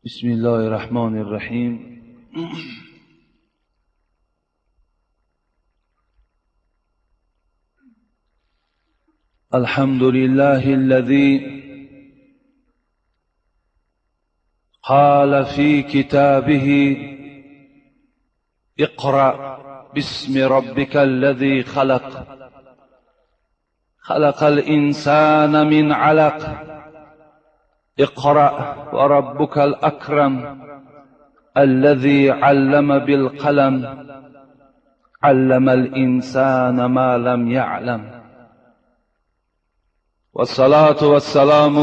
بسم الله الرحمن الرحیم. الحمد لله الذي قال في كتابه اقرأ باسم ربك الذي خلق، خلق الإنسان من علق، اقرأ وربك الأكرم الذي علم بالقلم، علم الإنسان ما لم يعلم. والصلاة والسلام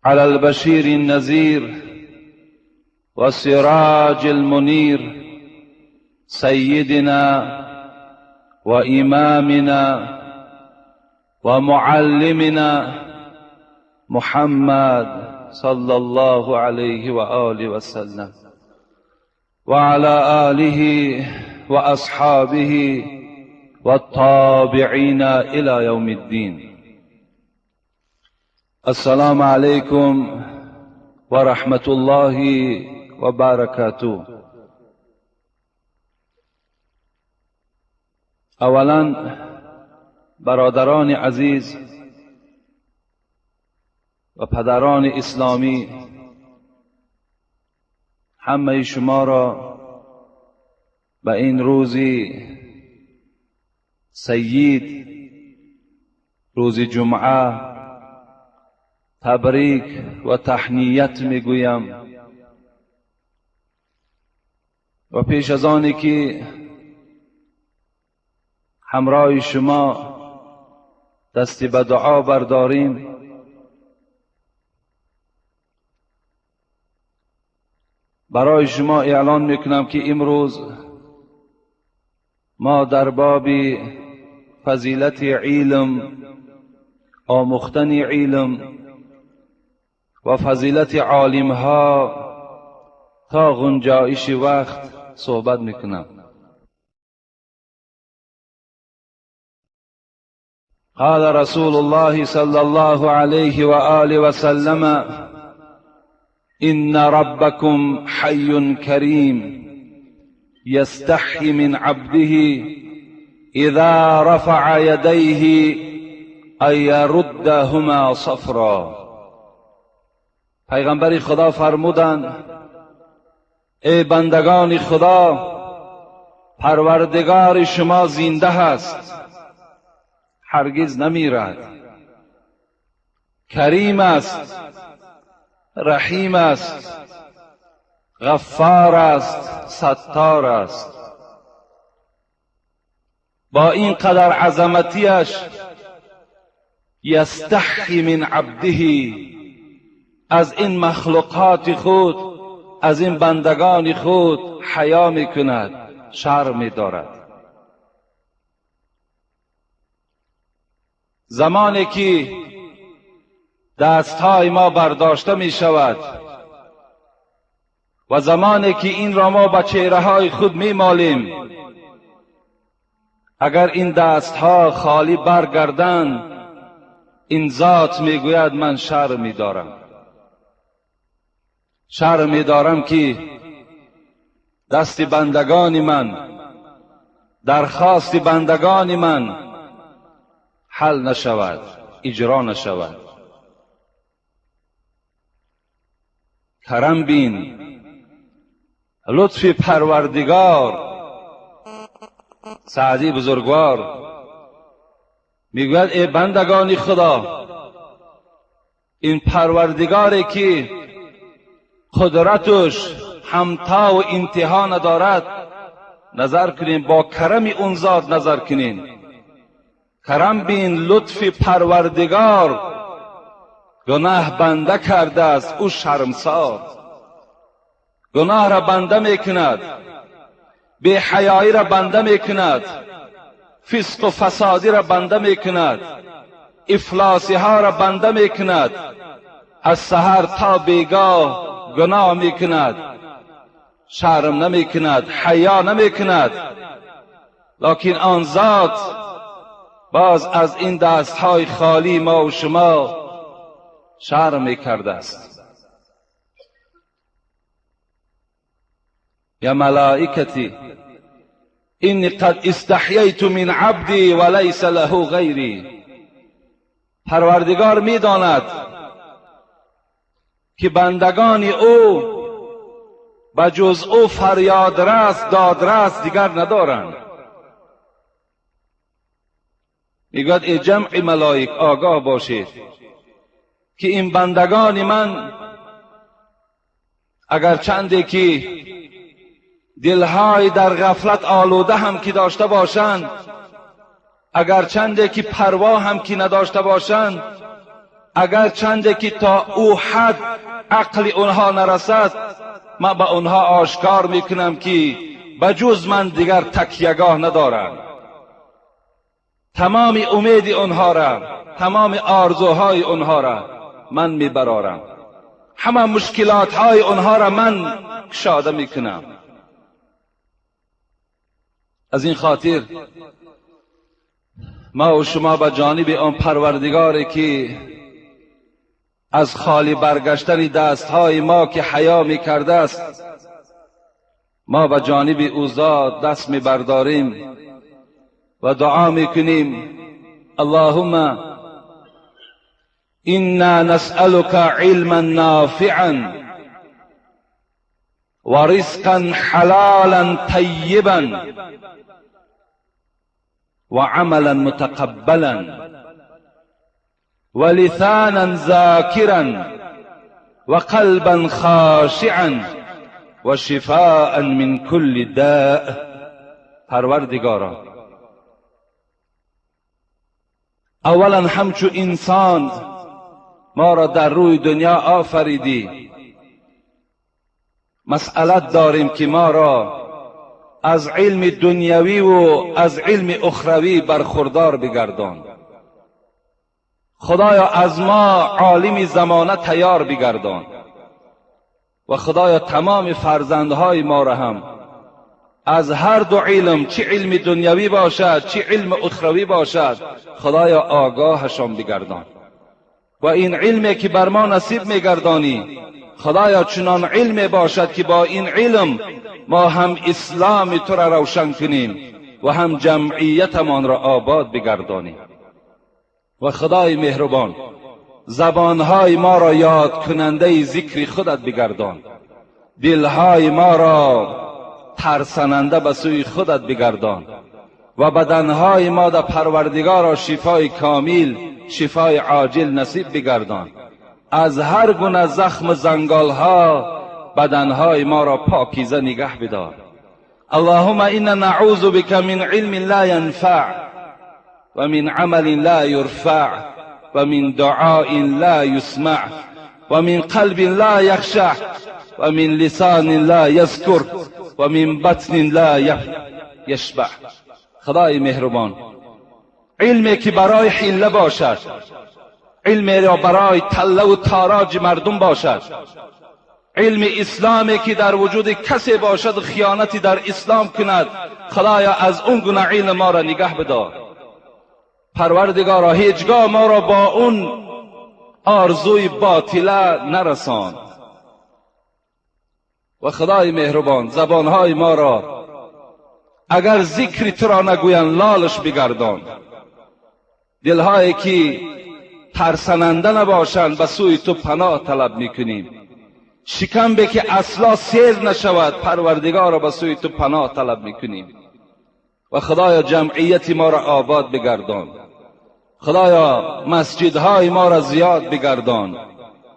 على البشير النذير والسراج المنير، سيدنا وإمامنا ومعلمنا محمد صلى الله عليه وآله وسلم، وعلى آله وأصحابه والتابعين إلى يوم الدين. السلام عليكم ورحمة الله وبركاته. اولا برادران عزیز و پدران اسلامی، همه شما را به این روزی سید، روز جمعه، تبریک و تهنیت میگویم. و پیش از آنی که همراه شما دست به دعا برداریم، برای شما اعلان میکنم که امروز ما در باب فضیلت علم، آموختن علم و فضیلت عالمها تا گنجایش وقت صحبت میکنم. قال رسول الله صلى الله عليه وآله وسلم: إن ربكم حي كريم يستحي من عبده إذا رفع يديه أن يردهما صفرا. پیغمبر خدا فرمودند: ای بندگان خدا، پروردگار شما زنده است، هرگز نمیرد، کریم است، رحیم است، غفار است، ستار است. با این قدر عظمتیش یستحی من عبده، از این مخلوقات خود، از این بندگان خود حیا میکند، شرم میدارد. زمانی که دستهای ما برداشته می شود و زمانی که این را ما به چهره های خود می مالیم، اگر این دستها خالی برگردند، این ذات می گوید من شرم می دارم، شرم می دارم که دست بندگان من، درخواست بندگان من حل نشود، اجرا نشود. کرم بین، لطف پروردگار. سعدی بزرگوار میگوید ای بندگان خدا، این پروردگاری که قدرتش همتا و انتها ندارد، نظر کنیم، با کرم اون ذات نظر کنیم. کرم بین، لطف پروردگار، گناه بنده کرده است، او شرمسار. گناه را بنده میکند، بی حیایی را بنده میکند، فسق و فسادی را بنده میکند، افلاسی ها را بنده میکند، از سحر تا بیگاه گناه میکند، شرم نمیکند، حیا نمیکند. لکن آن ذات باز از این دستهای خالی ما و شما شرم میکرده است. یا ملائکتی انی قد استحییت من عبدی و لیس له غیری. پروردگار میداند که بندگان او به جز او فریادرس دادرس دیگر ندارند. میگوید ای جمع ملائک آگاه باشید که این بندگان من اگر چندی که دلهای در غفلت آلوده هم که داشته باشند، اگر چندی که پروا هم که نداشته باشند، اگر چندی که تا او حد عقل اونها نرسد، من به اونها آشکار میکنم که بجز من دیگر تکیهگاه ندارند. تمام امید اونها را، تمام آرزوهای اونها را من میبرارم، همه مشکلات های اونها را من کشاده میکنم. از این خاطر ما و شما به جانب آن پروردگاری که از خالی برگشتن دستهای ما که حیا میکرده است، ما به جانب او ذات دست میبرداریم و دعا میکنیم: اللهم انا نسألك علما نافعا ورزقا حلالا طیبا وعملا متقبلا ولسانا ذاكرا وقلبا خاشعا وشفاء من كل داء. پروردگارا، اولا همچو انسان ما را در روی دنیا آفریدی، مسئلت داریم که ما را از علم دنیوی و از علم اخروی برخوردار بگردان. خدایا از ما عالم زمانه تیار بگردان و خدایا تمام فرزندهای ما را هم از هر دو علم، چه علم دنیوی باشد چه علم اخروی باشد، خدایا آگاهشان بگردان. و این علمی که بر ما نصیب میگردانی، خدایا چنان علم باشد که با این علم ما هم اسلام تو را روشن کنیم و هم جمعیتمان را آباد بگردانیم. و خدای مهربان زبانهای ما را یاد کننده ذکر خودت بگردان، دلهای ما را ترسننده به سوی خودت بگردان و بدنهای ما در پروردگار را شفای کامل، شفای عاجل نصیب بگردان. از هر گونه زخم زنگالها بدنهای ما را پاکیزه نگه بدار. اللهم انا نعوذ بك من علم لا ينفع ومن عمل لا يرفع ومن دعاء لا يسمع ومن قلب لا يخشع ومن لسان لا يذكر ومن بطن لا يشبع. خدای مهربان، علمی که برای حیله باشد، علمی را برای تله و تاراج مردم باشد، علم اسلامی که در وجود کسی باشد خیانتی در اسلام کند، خدایا از اون گونه علم ما را نگه بدار. پروردگارا هیچگاه ما را با اون آرزوی باطله نرسان. و خدای مهربان زبانهای ما را اگر ذکر تو را نگویند لالش بگردان. دلهایی که ترسننده نباشند به سوی تو پناه طلب میکنیم. شکم به که اصلا سیر نشود، پروردگار را به سوی تو پناه طلب میکنیم. و خدایا جمعیت ما را آباد بگردان، خدایا مسجدهای ما را زیاد بگردان،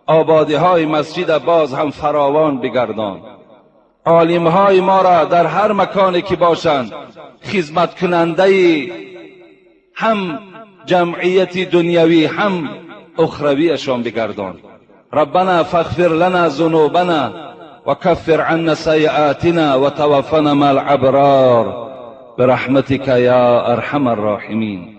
آبادی های مسجد باز هم فراوان بگردان، عالمهای ما را در هر مکانی که باشند خدمت کننده هم جمعیت دنیوی هم اخرویشان بگردان. ربنا فاغفر لنا ذنوبنا وكفر عنا سيئاتنا وتوفنا مع الابرار برحمتك يا ارحم الراحمين.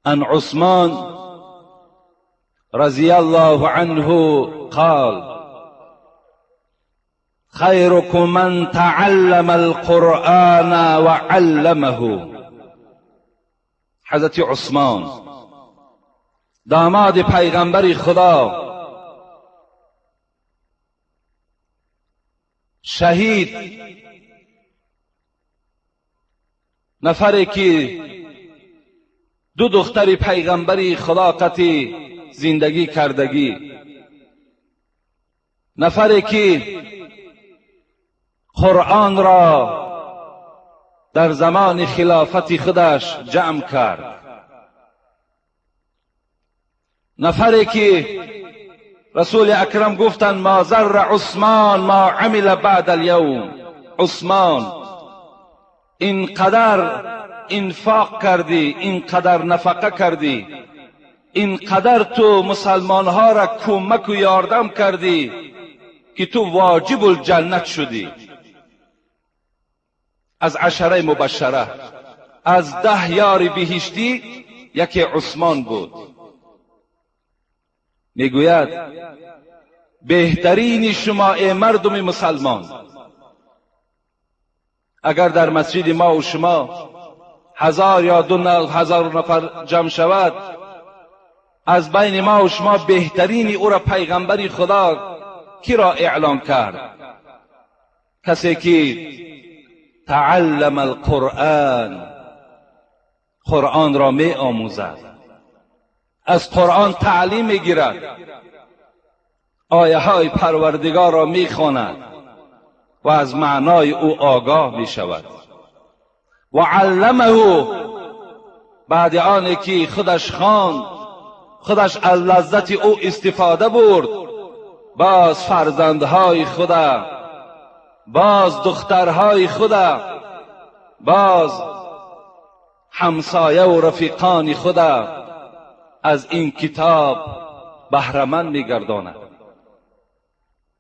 عن عثمان رضي الله عنه قال: خيركم من تعلم القرآن وعلمه. حضرت عثمان داماد پیغمبر خدا، شهید، نفری که دو دختر پیغمبری خدا قطعی زندگی کردگی، نفری که قرآن را در زمان خلافت خودش جمع کرد، نفری که رسول اکرم گفتند ما ضر عثمان ما عمل بعد الیوم. عثمان اینقدر انفاق کردی، اینقدر نفقه کردی، اینقدر تو مسلمانها را کمک و یاردم کردی که تو واجب الجنت شدی. از عشره مبشره، از 10 یار بهشتی یکی عثمان بود. میگوید بهترین شما ای مردم مسلمان، اگر در مسجد ما و شما 1000 یا 2000 نفر جمع شود، از بین ما و شما بهترین او را پیغمبر خدا کی را اعلان کرد؟ کسی که تعلم القرآن، قرآن را می آموزد، از قرآن تعلیم می گیرد، آیه های پروردگار را می خواند و از معنای او آگاه می شود. و علمه، بعد آن که خودش خواند، خودش از لذت او استفاده برد، باز فرزندهای خدا، باز دخترهای خدا، باز همسایه و رفیقان خدا از این کتاب بهره‌مند می‌گرداند،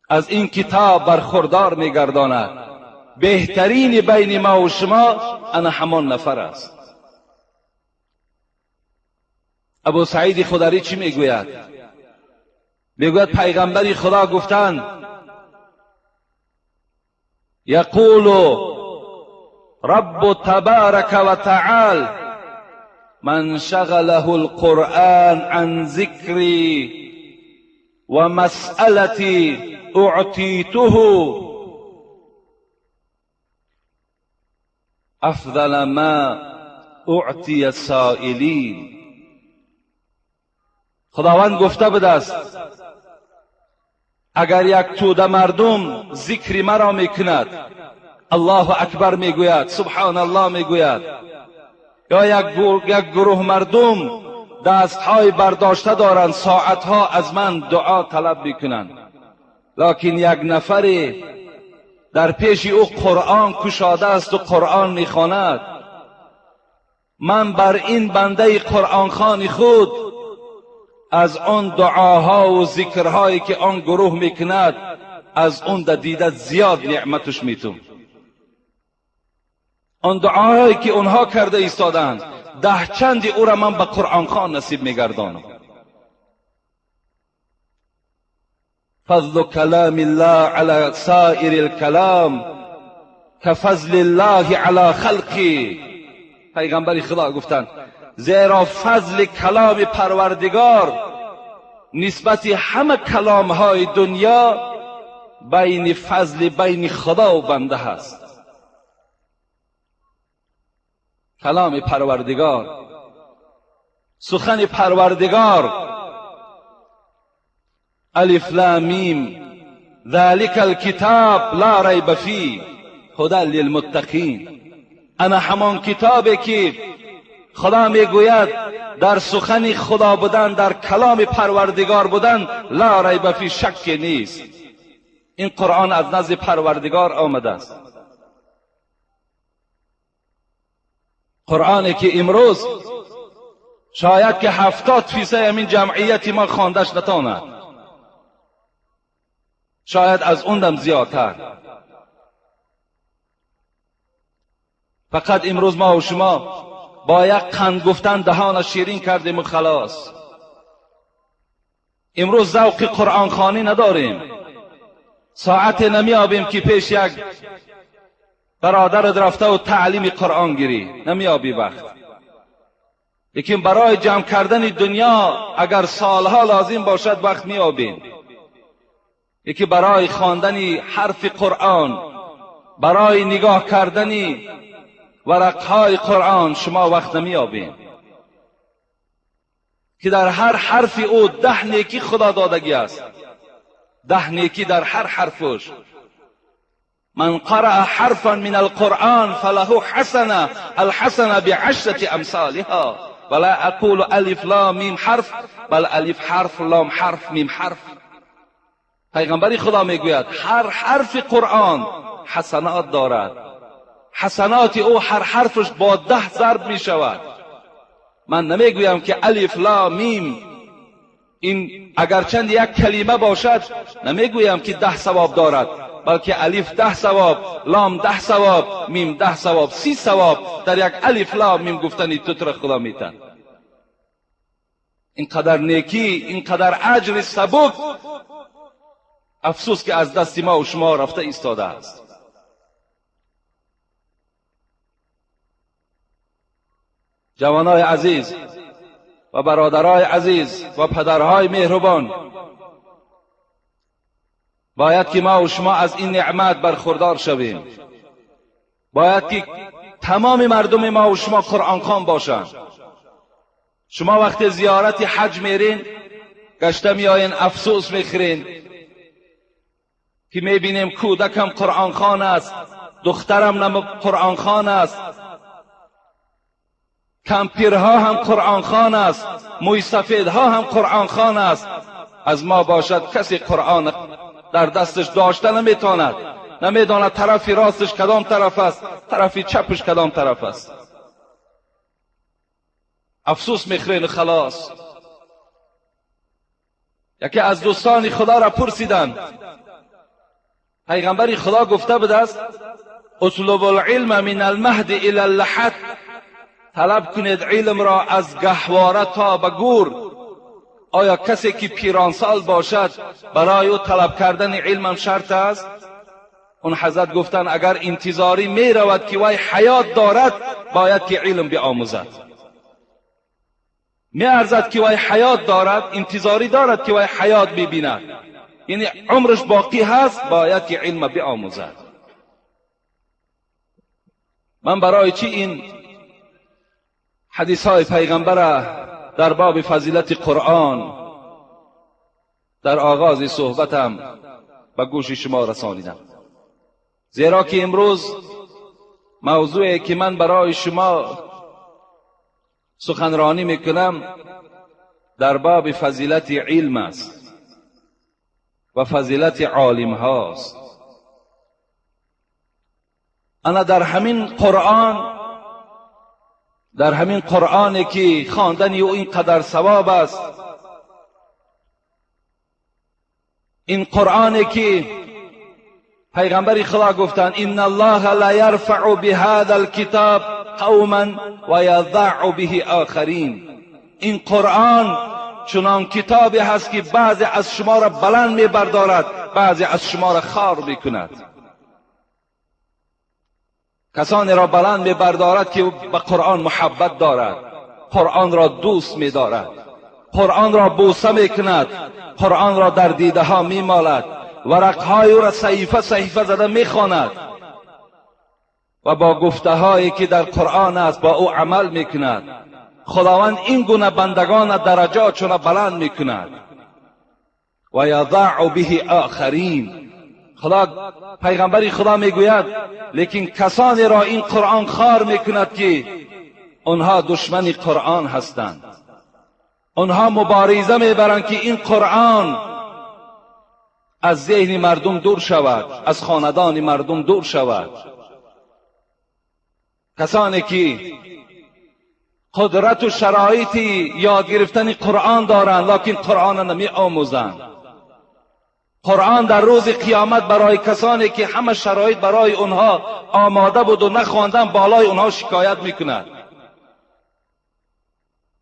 از این کتاب برخوردار می‌گرداند. بهترین بین ما و شما انا همان نفر است. ابو سعید خدری چی میگوید؟ میگوید پیغمبر خدا گفتند یقول رب تبارک و تعال من شغله القرآن عن ذکری و مسئلتی اعطیته افضل ما اعطی السائلین. خداوند گفته بوده است اگر یک توده مردم ذکر مرا میکند، الله اکبر میگوید، سبحان الله میگوید، یا یک گروه مردم دستهای برداشته دارند، ساعتها از من دعا طلب میکنند، لکن یک نفری در پیش او قرآن کشاده است و قرآن میخواند، من بر این بنده قرآن خوان خود از آن دعاها و ذکرهایی که آن گروه میکند، از آن دیده زیاد نعمتش میتون. آن دعاهایی که اونها کرده ایستادند، 10 چند او را من به قرآن خوان نصیب میگردانم. فضل کلام الله علی سائر الکلام کفضل الله علی خلقی. پیغمبر خدا گفتند زیرا فضل کلام پروردگار نسبت همه کلامهای دنیا بین فضل بین خدا و بنده هست. کلام پروردگار، سخن پروردگار، الف لام میم ذلك الكتاب لا ریب فیه هدی للمتقین. انا همان کتابی که خدا میگوید در سخن خدا بودن، در کلام پروردگار بودن، لا ریب فی، شک نیست. این قرآن از نزد پروردگار آمده است. قرآنی که امروز شاید که 70% همین جمعیت ما خواندش نتاند، شاید از اون زیادتر. فقط امروز ما و شما با یک قند گفتن دهان شیرین کردیم و خلاص. امروز ذوق قرآن خوانی نداریم. ساعت نمیابیم که پیش یک برادر رفته و تعلیم قرآن گیری، نمیابی وقت. لیکن برای جمع کردن دنیا اگر سالها لازم باشد وقت میابیم. یکی برای خواندن حرف قرآن، برای نگاه کردن ورقهای قرآن شما وقت نمیابیم که در هر حرف او 10 نیکی خدا دادگی است. 10 نیکی در هر حرفش. من قرأ حرفا من القرآن فله حسنه الحسنه بعشرة امثالها ولا اقول الف لام میم حرف بل الف حرف لام حرف میم حرف. پیغمبر خدا میگوید هر حرف قرآن حسنات دارد، حسنات او هر حرفش با 10 ضرب می شود. من نمیگویم که الف لام میم این اگرچند یک کلمه باشد نمیگویم که 10 ثواب دارد، بلکه الف 10 ثواب، لام 10 ثواب، میم 10 ثواب، 30 ثواب در یک الف لام میم گفتن تو خدا میتن. اینقدر نیکی، اینقدر اجر سبک، افسوس که از دست ما و شما رفته ایستاده است. جوانای عزیز و برادرای عزیز و پدرهای مهربان، باید که ما و شما از این نعمت برخوردار شویم. باید که تمام مردم ما و شما قرآن خوان باشند. شما وقت زیارت حج میرین، گشته میآیین، افسوس میخورین که میبینیم کودکم قرآن خوان است، دخترم قرآن خوان است، کمپیرها هم قرآن خوان است، موی سفیدها هم قرآن خوان است. از ما باشد کسی قرآن در دستش داشته نمیتواند، نمیداند طرف راستش کدام طرف است، طرف چپش کدام طرف است. افسوس میخورین خلاص. یکی از دوستان خدا را پرسیدند، پیغمبر خدا گفته بوده است اطلب العلم من المهد الى اللحد، طلب کنید علم را از گهواره تا به گور. آیا کسی که پیرانسال باشد برای او طلب کردن علم شرط است؟ اون حضرت گفتند اگر انتظاری می رود که وی حیات دارد باید که علم بیاموزد. می ارزد که وی حیات دارد، انتظاری دارد که وی حیات ببیند، یعنی عمرش باقی هست، باید که علم بیاموزد. من برای چی این حدیث های پیغمبر در باب فضیلت قرآن در آغاز صحبتم به گوش شما رسانیدم؟ زیرا که امروز موضوعی که من برای شما سخنرانی میکنم در باب فضیلت علم است و فضیلت عالم هاست. انا در همین قرآن، در همین قرآنی که خواندن او اینقدر ثواب است، این قرآنی که پیغمبر خدا گفتند ان الله لا یرفع بهذا الكتاب قوما و یضع به آخرین، این قرآن چنان کتابی هست که بعضی از شما را بلند میبردارد، بعضی از شما را خوار میکند. کسانی را بلند میبردارد که به قرآن محبت دارد، قرآن را دوست میدارد، قرآن را بوسه میکند، قرآن را در دیده ها میمالد، ورقهای او را صحیفه صحیفه زده میخواند و با گفته هایی که در قرآن است با او عمل میکند. خداوند این گونه بندگان درجاتشون را بلند میکند. و یضع به آخرین، خدا پیغمبر خدا میگوید لیکن کسانی را این قرآن خوار میکند که آنها دشمن قرآن هستند، آنها مبارزه میبرند که این قرآن از ذهن مردم دور شود، از خاندان مردم دور شود. کسانی که قدرت و شرایط یاد گرفتن قرآن دارند لکن قرآن نمی آموزند. قرآن در روز قیامت برای کسانی که همه شرایط برای آنها آماده بود و نخواندن بالای آنها شکایت میکند.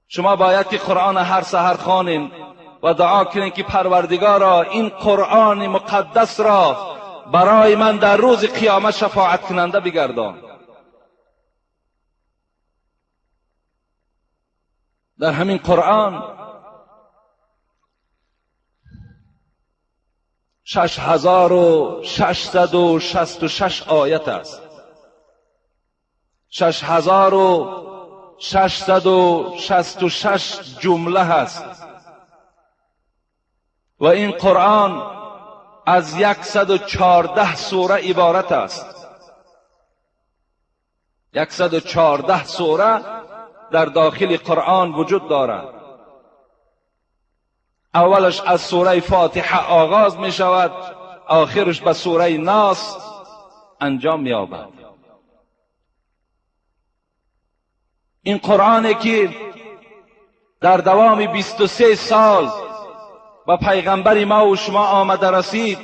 شما باید که قرآن هر سحر خوانین و دعا کنین که پروردگارا این قرآن مقدس را برای من در روز قیامت شفاعت کننده بگردان. در همین قرآن 6666 آیت است. 6666 جمله هست و این قرآن از 114 سوره عبارت است. 114 سوره در داخل قرآن وجود دارد. اولش از سوره فاتحه آغاز می شود، آخرش به سوره ناس انجام می یابد. این قرآنی که در دوام 23 سال به پیغمبر ما و شما آمده رسید،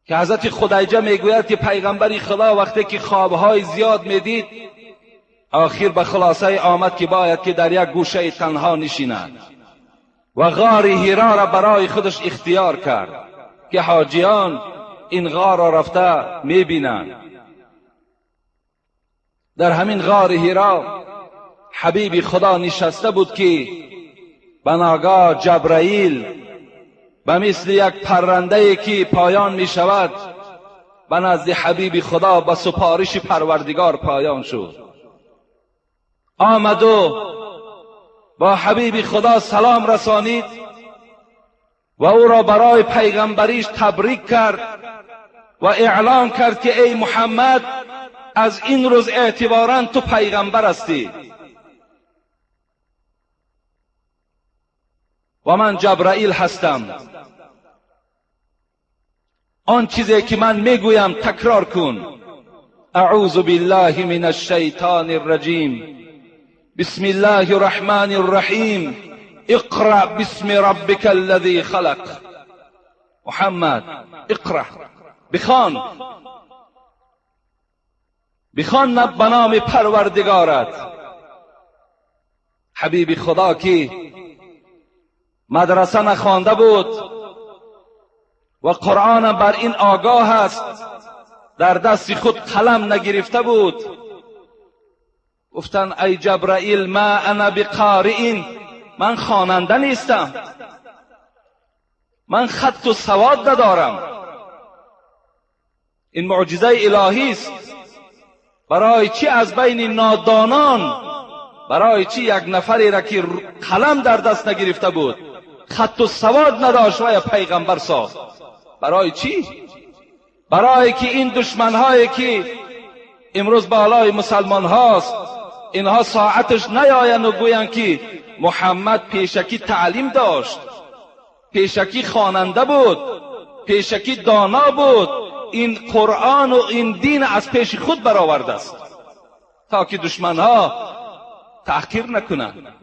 که حضرت خدیجه میگوید که پیغمبر خدا وقتی که خوابهای زیاد میدید، آخر به خلاصه آمد که باید که در یک گوشه تنها نشیند و غار حرا را برای خودش اختیار کرد که حاجیان این غار را رفته میبینند. در همین غار حرا حبیب خدا نشسته بود که بناگاه جبرائیل به مثل یک پرنده که پایان می شود به نزد حبیب خدا به سپارش پروردگار پایان شد. آمد و با حبیب خدا سلام رسانید و او را برای پیغمبریش تبریک کرد و اعلان کرد که ای محمد، از این روز اعتبارا تو پیغمبر هستی و من جبرائیل هستم. آن چیزی که من میگویم تکرار کن. اعوذ بالله من الشیطان الرجیم، بسم الله الرحمن الرحیم، اقرأ باسم ربک الذی خلق. محمد اقرأ، بخوان، بخوان به نام پروردگارت. حبیب خدا که مدرسه نخوانده بود و قرآن بر این آگاه است، در دست خود قلم نگرفته بود، گفتن ای جبرائیل ما انا بقارئ، من خواننده نیستم، من خط و سواد ندارم. این معجزه الهی است. برای چی از بین نادانان، برای چی یک نفری را که قلم در دست نگرفته بود، خط و سواد نداشت و یا پیغمبر ساخت؟ برای چی؟ برای که این دشمنهایی که امروز بالای مسلمان هاست، اینها ساعتش نیایند و گویند که محمد پیشکی تعلیم داشت، پیشکی خواننده بود، پیشکی دانا بود، این قرآن و این دین از پیش خود برآورده است، تا که دشمنها تحقیر نکنند.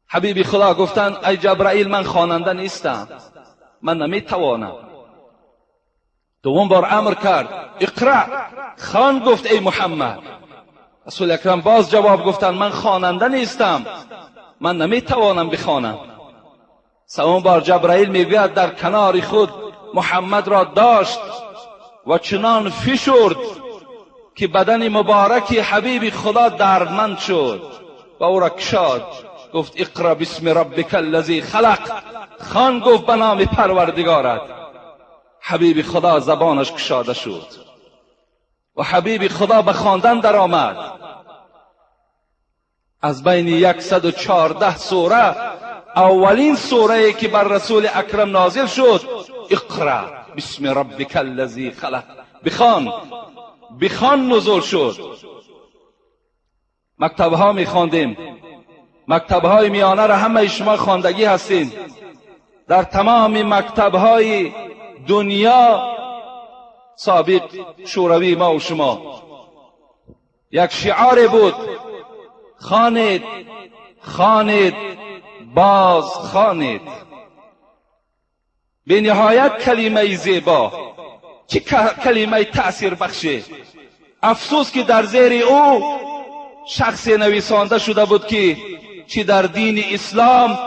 حبیب خدا گفتند ای جبرائیل من خواننده نیستم، من نمیتوانم. دوم بار امر کرد اقرأ، خوان گفت ای محمد. رسول اکرم باز جواب گفتند من خواننده نیستم، من نمیتوانم بخوانم. سوم بار جبرائیل میگوید در کنار خود محمد را داشت و چنان فشرد که بدن مبارک حبیب خدا دردمند شد و او را کشاد. گفت اقرأ باسم ربک الذی خلق، خوان گفت به نام پروردگارت. حبیب خدا زبانش کشاده شد و حبیب خدا به خواندن در آمد. از بین 114 سوره اولین سوره که بر رسول اکرم نازل شد اقرأ باسم ربک الذی خلق، بخوان، بخوان نزول شد. مکتبها میخواندیم، مکتبهای میانه را همه شما خواندگی هستین. در تمام مکتبهای دنیا سابق شوروی ما و شما یک شعار بود: خوانید، خوانید، باز خوانید. به نهایت کلمه زیبا، چه کلمه تأثیر بخشه. افسوس که در زیر او شخص نویسانده شده بود که چی در دین اسلام،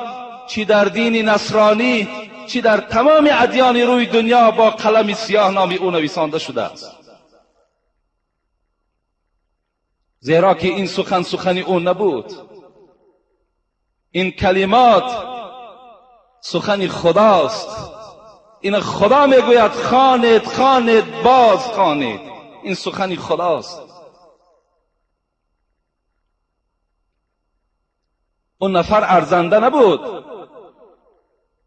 چی در دین نصرانی، چی در تمام ادیان روی دنیا با قلم سیاه نام او نویسانده شده است. زیرا که این سخن سخن او نبود، این کلمات سخن خداست. این خدا میگوید خوانید، خوانید، باز خوانید. این سخن خداست. اون نفر ارزنده نبود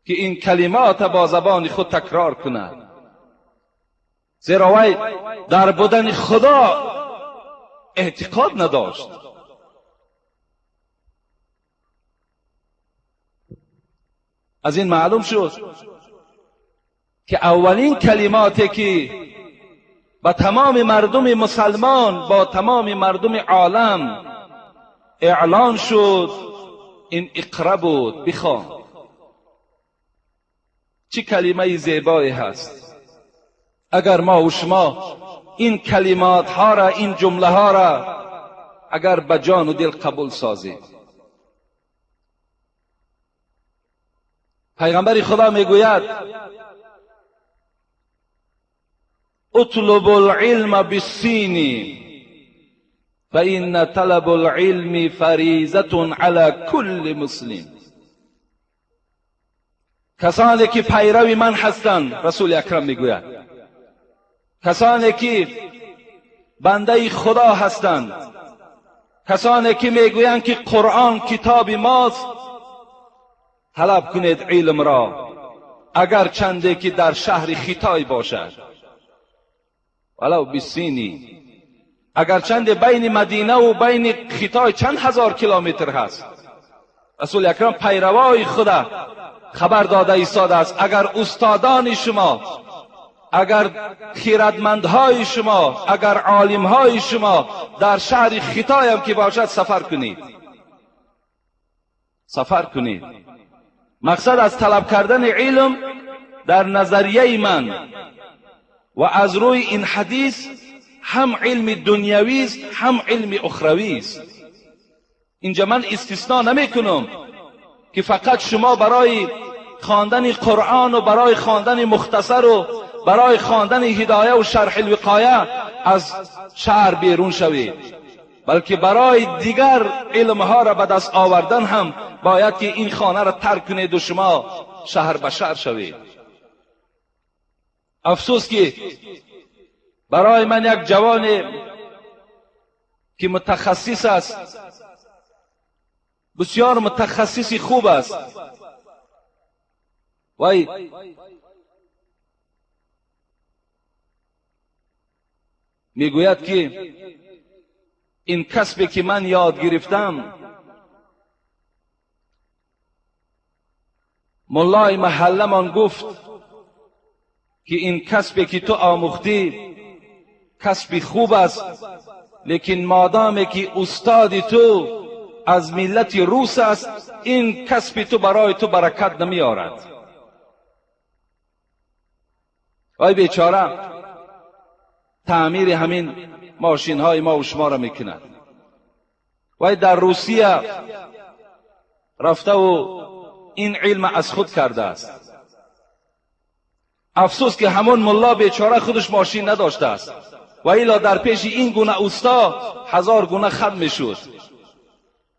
که این کلمات با زبان خود تکرار کند، زیرا وی در بودن خدا اعتقاد نداشت. از این معلوم شد که اولین کلماتی که با تمام مردم مسلمان، با تمام مردم عالم اعلان شد، این اقرا بود، بخوان. چه کلمه زیبایی هست. اگر ما و شما این کلمات ها را، این جمله ها را اگر به جان و دل قبول سازیم. پیغمبر خدا میگوید اطلب العلم بالسین فإن طلب العلم فریضة على كل مسلم. کسانی که پیرو من هستند، رسول اکرم میگوید، کسانی که بنده خدا هستند، کسانی که میگویند که قرآن کتاب ماست، طلب کنید علم را، اگر چنده که در شهر خیتای باشد، ولو بالسینی، اگر چند بین مدینه و بین خیتای چند هزار کیلومتر هست. رسول اکرم پیروای خدا خبر داده ایستاده است، اگر استادان شما، اگر خیردمندهای شما، اگر عالمهای شما در شهر خیتای هم که باشد سفر کنید، سفر کنید. مقصد از طلب کردن علم در نظریه من و از روی این حدیث هم علم دنیوی است، هم علم اخروی است. اینجا من استثناء نمی کنم که فقط شما برای خواندن قرآن و برای خواندن مختصر و برای خواندن هدایه و شرح الوقایه از شهر بیرون شوید، بلکه برای دیگر علمها را به دست آوردن هم باید که این خانه را ترک کنید و شما شهر به شهر شوید. افسوس که برای من یک جوان که متخصص است، بسیار متخصص خوب است، وی میگوید که این کسبی که من یاد گرفتم، ملای محلمان گفت که این کسبی که تو آموختی کسبی خوب است، لیکن مادامی که استاد تو از ملت روس است، این کسب تو برای تو برکت نمیارد. آی بیچاره تعمیر همین ماشین های ما و شما را میکند. وی در روسیه رفته و این علم از خود کرده است. افسوس که همون ملا بیچاره خودش ماشین نداشته است و الا در پیش این گونه اوستا هزار گونه خم میشد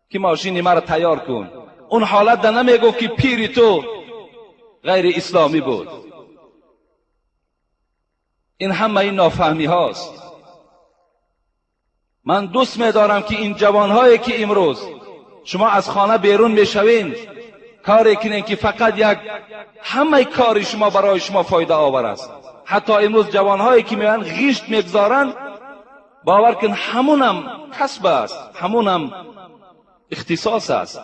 که ماشین مرا تیار کن. اون حالت ده نمیگفت که پیری تو غیر اسلامی بود. این همه این نافهمی هاست. من دوست میدارم که این جوانهایی که امروز شما از خانه بیرون میشوین، کاری کنین که فقط یک همه کاری شما برای شما فایده آور است. حتی امروز جوانهایی که میان غیشت میگذارن، باور کن همونم کسب است، همونم اختصاص است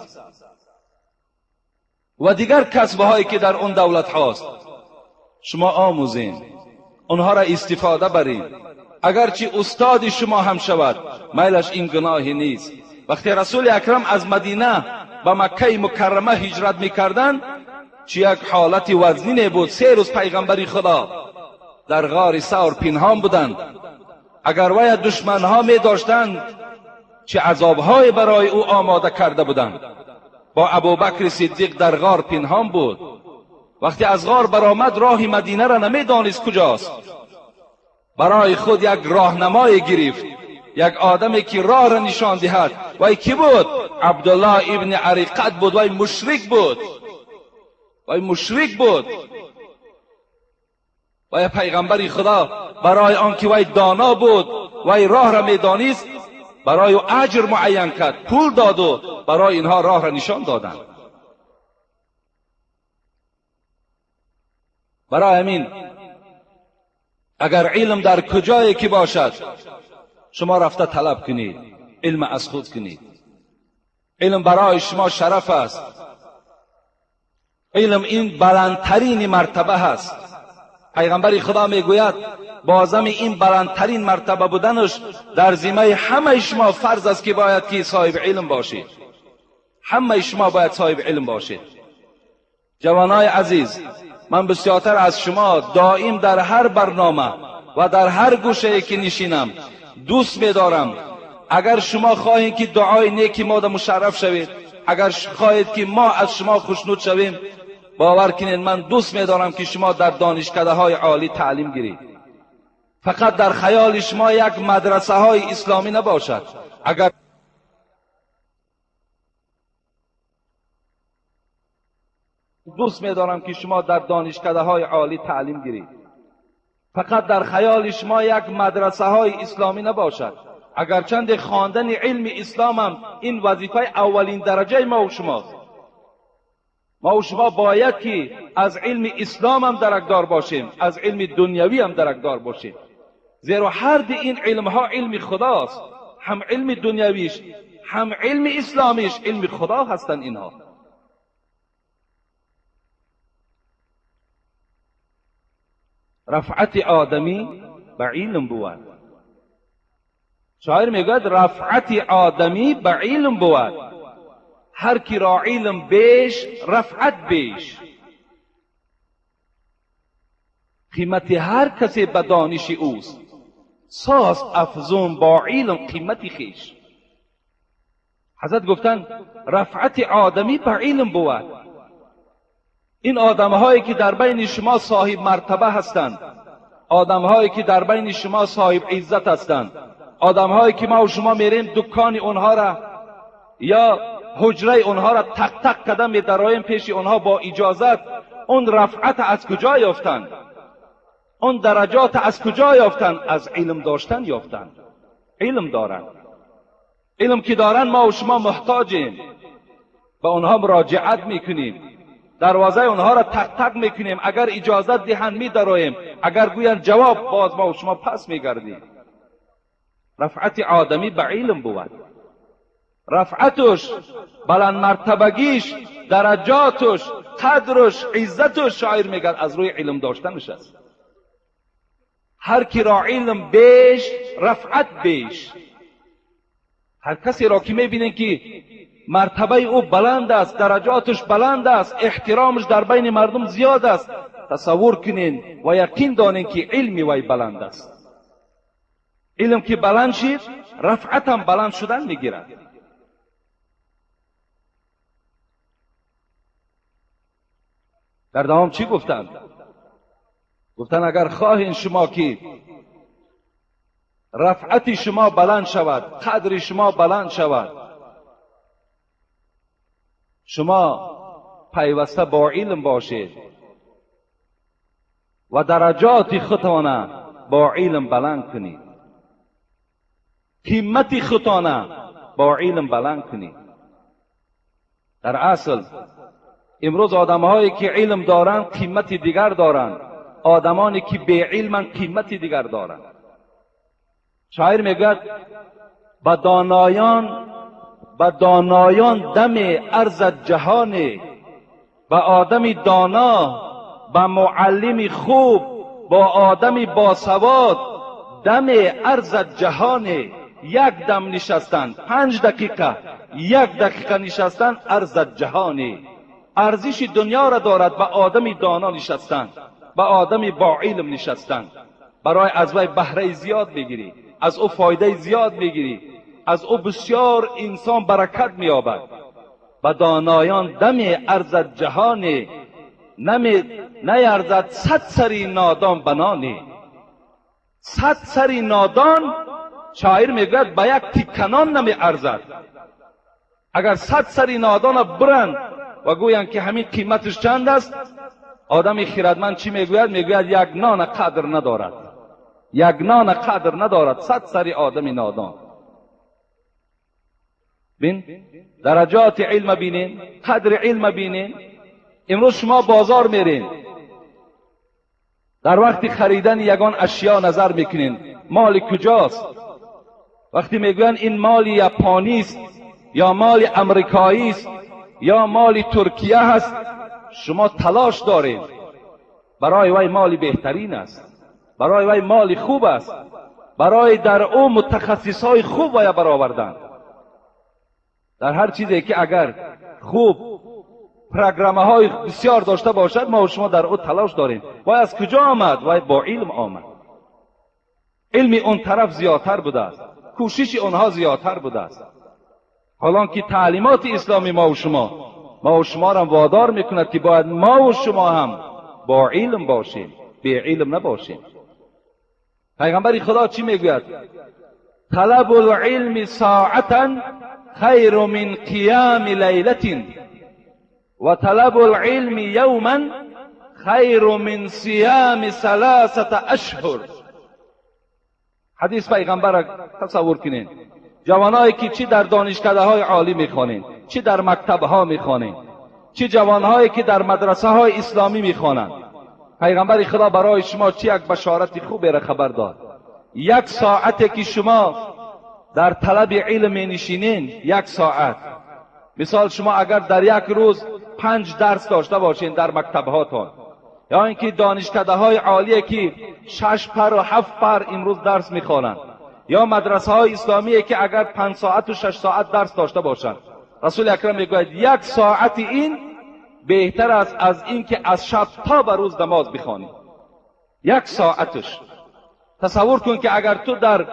و دیگر کسب هایی که در اون دولت هاست. شما آموزین، اونها را استفاده برین. اگرچه استاد شما هم شود، میلش این گناهی نیست. وقتی رسول اکرم از مدینه به مکه مکرمه هجرت میکردند، چه یک حالت وزنی بود. 3 روز پیغمبر خدا در غار ثور پنهان بودند. اگر وی دشمنها می داشتند، چه عذابهای برای او آماده کرده بودند. با ابوبکر صدیق در غار پنهان بود. وقتی از غار برآمد، راه مدینه را نمیدانست کجاست. برای خود یک راهنمای گرفت. یک آدمی که راه را نشان دهد. وای کی بود؟ عبدالله ابن عریقت بود. وای مشرک بود. وای مشرک بود. وای پیغمبر خدا برای آنکه وای دانا بود، وای راه را میدانست، برای او اجر معین کرد، پول داد و برای اینها راه را نشان دادند. برای همین اگر علم در کجایی که باشد شما رفته طلب کنید، علم از خود کنید. علم برای شما شرف است. علم این بلندترین مرتبه است. پیغمبر خدا میگوید بازم این بلندترین مرتبه بودنش در ذمه همه شما فرض است که باید که صاحب علم باشید. همه شما باید صاحب علم باشید. جوانای عزیز، من بسیارتر از شما دائم در هر برنامه و در هر گوشه که نشینم دوست می‌دارم. اگر شما خواهید که دعای نیکی ما در مشرف شوید، اگر خواهید که ما از شما خوشنود شویم، باور کنید من دوست می‌دارم که شما در دانشکده های عالی تعلیم گیرید. فقط در خیال شما یک مدرسه های اسلامی نباشد. اگر دوست می‌دارم که شما در دانشکده های عالی تعلیم گیرید، فقط در خیال شما یک مدرسه های اسلامی نباشد. اگرچند خواندن علم اسلام هم این وظیفه اولین درجه ما و شماست. ما و شما باید که از علم اسلام هم درکدار باشیم، از علم دنیوی هم درکدار باشیم، زیرا هر دو این علم ها علم خداست. هم علم دنیویش هم علم اسلامیش علم خدا هستند اینها. رفعت آدمی به علم بود. شاعر میگوید رفعت آدمی به علم بود، هر کی را علم بیش رفعت بیش. قیمت هر کسی به دانش اوست، ساز افزون با علم قیمت خویش. حضرت گفتند رفعت آدمی به علم بود. این آدمهایی که در بین شما صاحب مرتبه هستند، آدمهایی که در بین شما صاحب عزت هستند، آدمهایی که ما و شما میریم دکان اونها را یا حجره اونها را تق تق قدم میدرایم پیش اونها با اجازت، اون رفعت از کجا یافتند؟ اون درجات از کجا یافتند؟ از علم داشتن یافتند. علم دارند. علم که دارند ما و شما محتاجیم، به اونها مراجعت میکنیم، دروازه اونها را تق تق میکنیم، اگر اجازت دهند میدرایم، اگر گویند جواب باز ما و شما پس میگردیم. رفعت آدمی به علم بود. رفعتش، بلند مرتبگیش، درجاتش، قدرش، عزتش، شاعر میگه از روی علم داشتنش است. هر کی را علم بیش رفعت بیش. هر کسی را که میبینین که مرتبه او بلند است، درجاتش بلند است، احترامش در بین مردم زیاد است، تصور کنین و یقین دانین که علمی وی بلند است. علم که بلند شد، رفعت هم بلند شدن میگیرد. در دوام چی گفتند؟ گفتند اگر خواهین شما که رفعت شما بلند شود، قدر شما بلند شود، شما پیوسته با علم باشید و درجات خودتان با علم بلند کنید، قیمت خودتان با علم بلند کنید. در اصل امروز آدمهایی که علم دارند قیمت دیگر دارند، آدمانی که بی علمند قیمت دیگر دارند. شاعر میگوید به دانایان دم ارزد جهان، به آدم دانا، به معلم خوب، با آدم باسواد دم ارزد جهان. یک دم نشستن، 5 دقیقه، 1 دقیقه نشستن ارزد جهان، ارزش دنیا را دارد. به آدم دانا نشستن، به آدم با علم نشستن، برای از وی بهره زیاد میگیری، از او فایده زیاد میگیری، از او بسیار انسان برکت مییابد. به دانایان دم ارزد جهان، نیرزد 100 سری نادان بنانی. 100 سری نادان شاعر میگوید به یک تیکه نان نمی ارزد. اگر 100 سر نادان برند و گویند که همین قیمتش چند است، آدم خردمند چی میگوید؟ میگوید یک نان قدر ندارد، یک نان قدر ندارد 100 سر آدم نادان. بین درجات علم بینین، قدر علم بینین. امروز شما بازار میرین، در وقت خریدن یگان اشیا نظر میکنین مال کجاست. وقتی میگوین این مال یاپانی است یا مال امریکایی است یا مال ترکیه هست، شما تلاش دارین برای وی مال بهترین است، برای وی مال خوب است، برای در او متخصص های خوب وی برآوردن. در هر چیزی که اگر خوب پروگرام های بسیار داشته باشد، ما و شما در او تلاش داریم. وای از کجا آمد؟ وای با علم آمد. علم اون طرف زیادتر بوده است، کوشش آنها زیادتر بوده است. حالان که تعلیمات اسلامی ما و شما را وادار میکند که باید ما و شما هم با علم باشیم، بی علم نباشیم. پیغمبر خدا چی میگوید؟ طلب العلم ساعتا خیر من قیام لیلة و طلب العلم یوما خیر من صیام 3 اشهر. حدیث پیغمبر را تصور کنین. جوانایی که چی در دانشکده های عالی میخوانین، چی در مکتب ها میخوانین، چی جوانهایی که در مدرسه های اسلامی میخوانند، پیغمبر خدا برای شما چی یک بشارت خوبی را خبر داد. یک ساعت که شما در طلب علم نشینین، یک ساعت، مثال شما اگر در یک روز 5 درس داشته باشین در مکتب هاتون، یا اینکه دانشکده های عالیه که 6 پر و 7 پر امروز درس میخوانند، یا مدرسه های اسلامیه که اگر 5 ساعت و 6 ساعت درس داشته باشند، رسول اکرم میگوید یک ساعت این بهتر است از اینکه از شب تا به روز نماز بخوانی. یک ساعتش. تصور کن که اگر تو در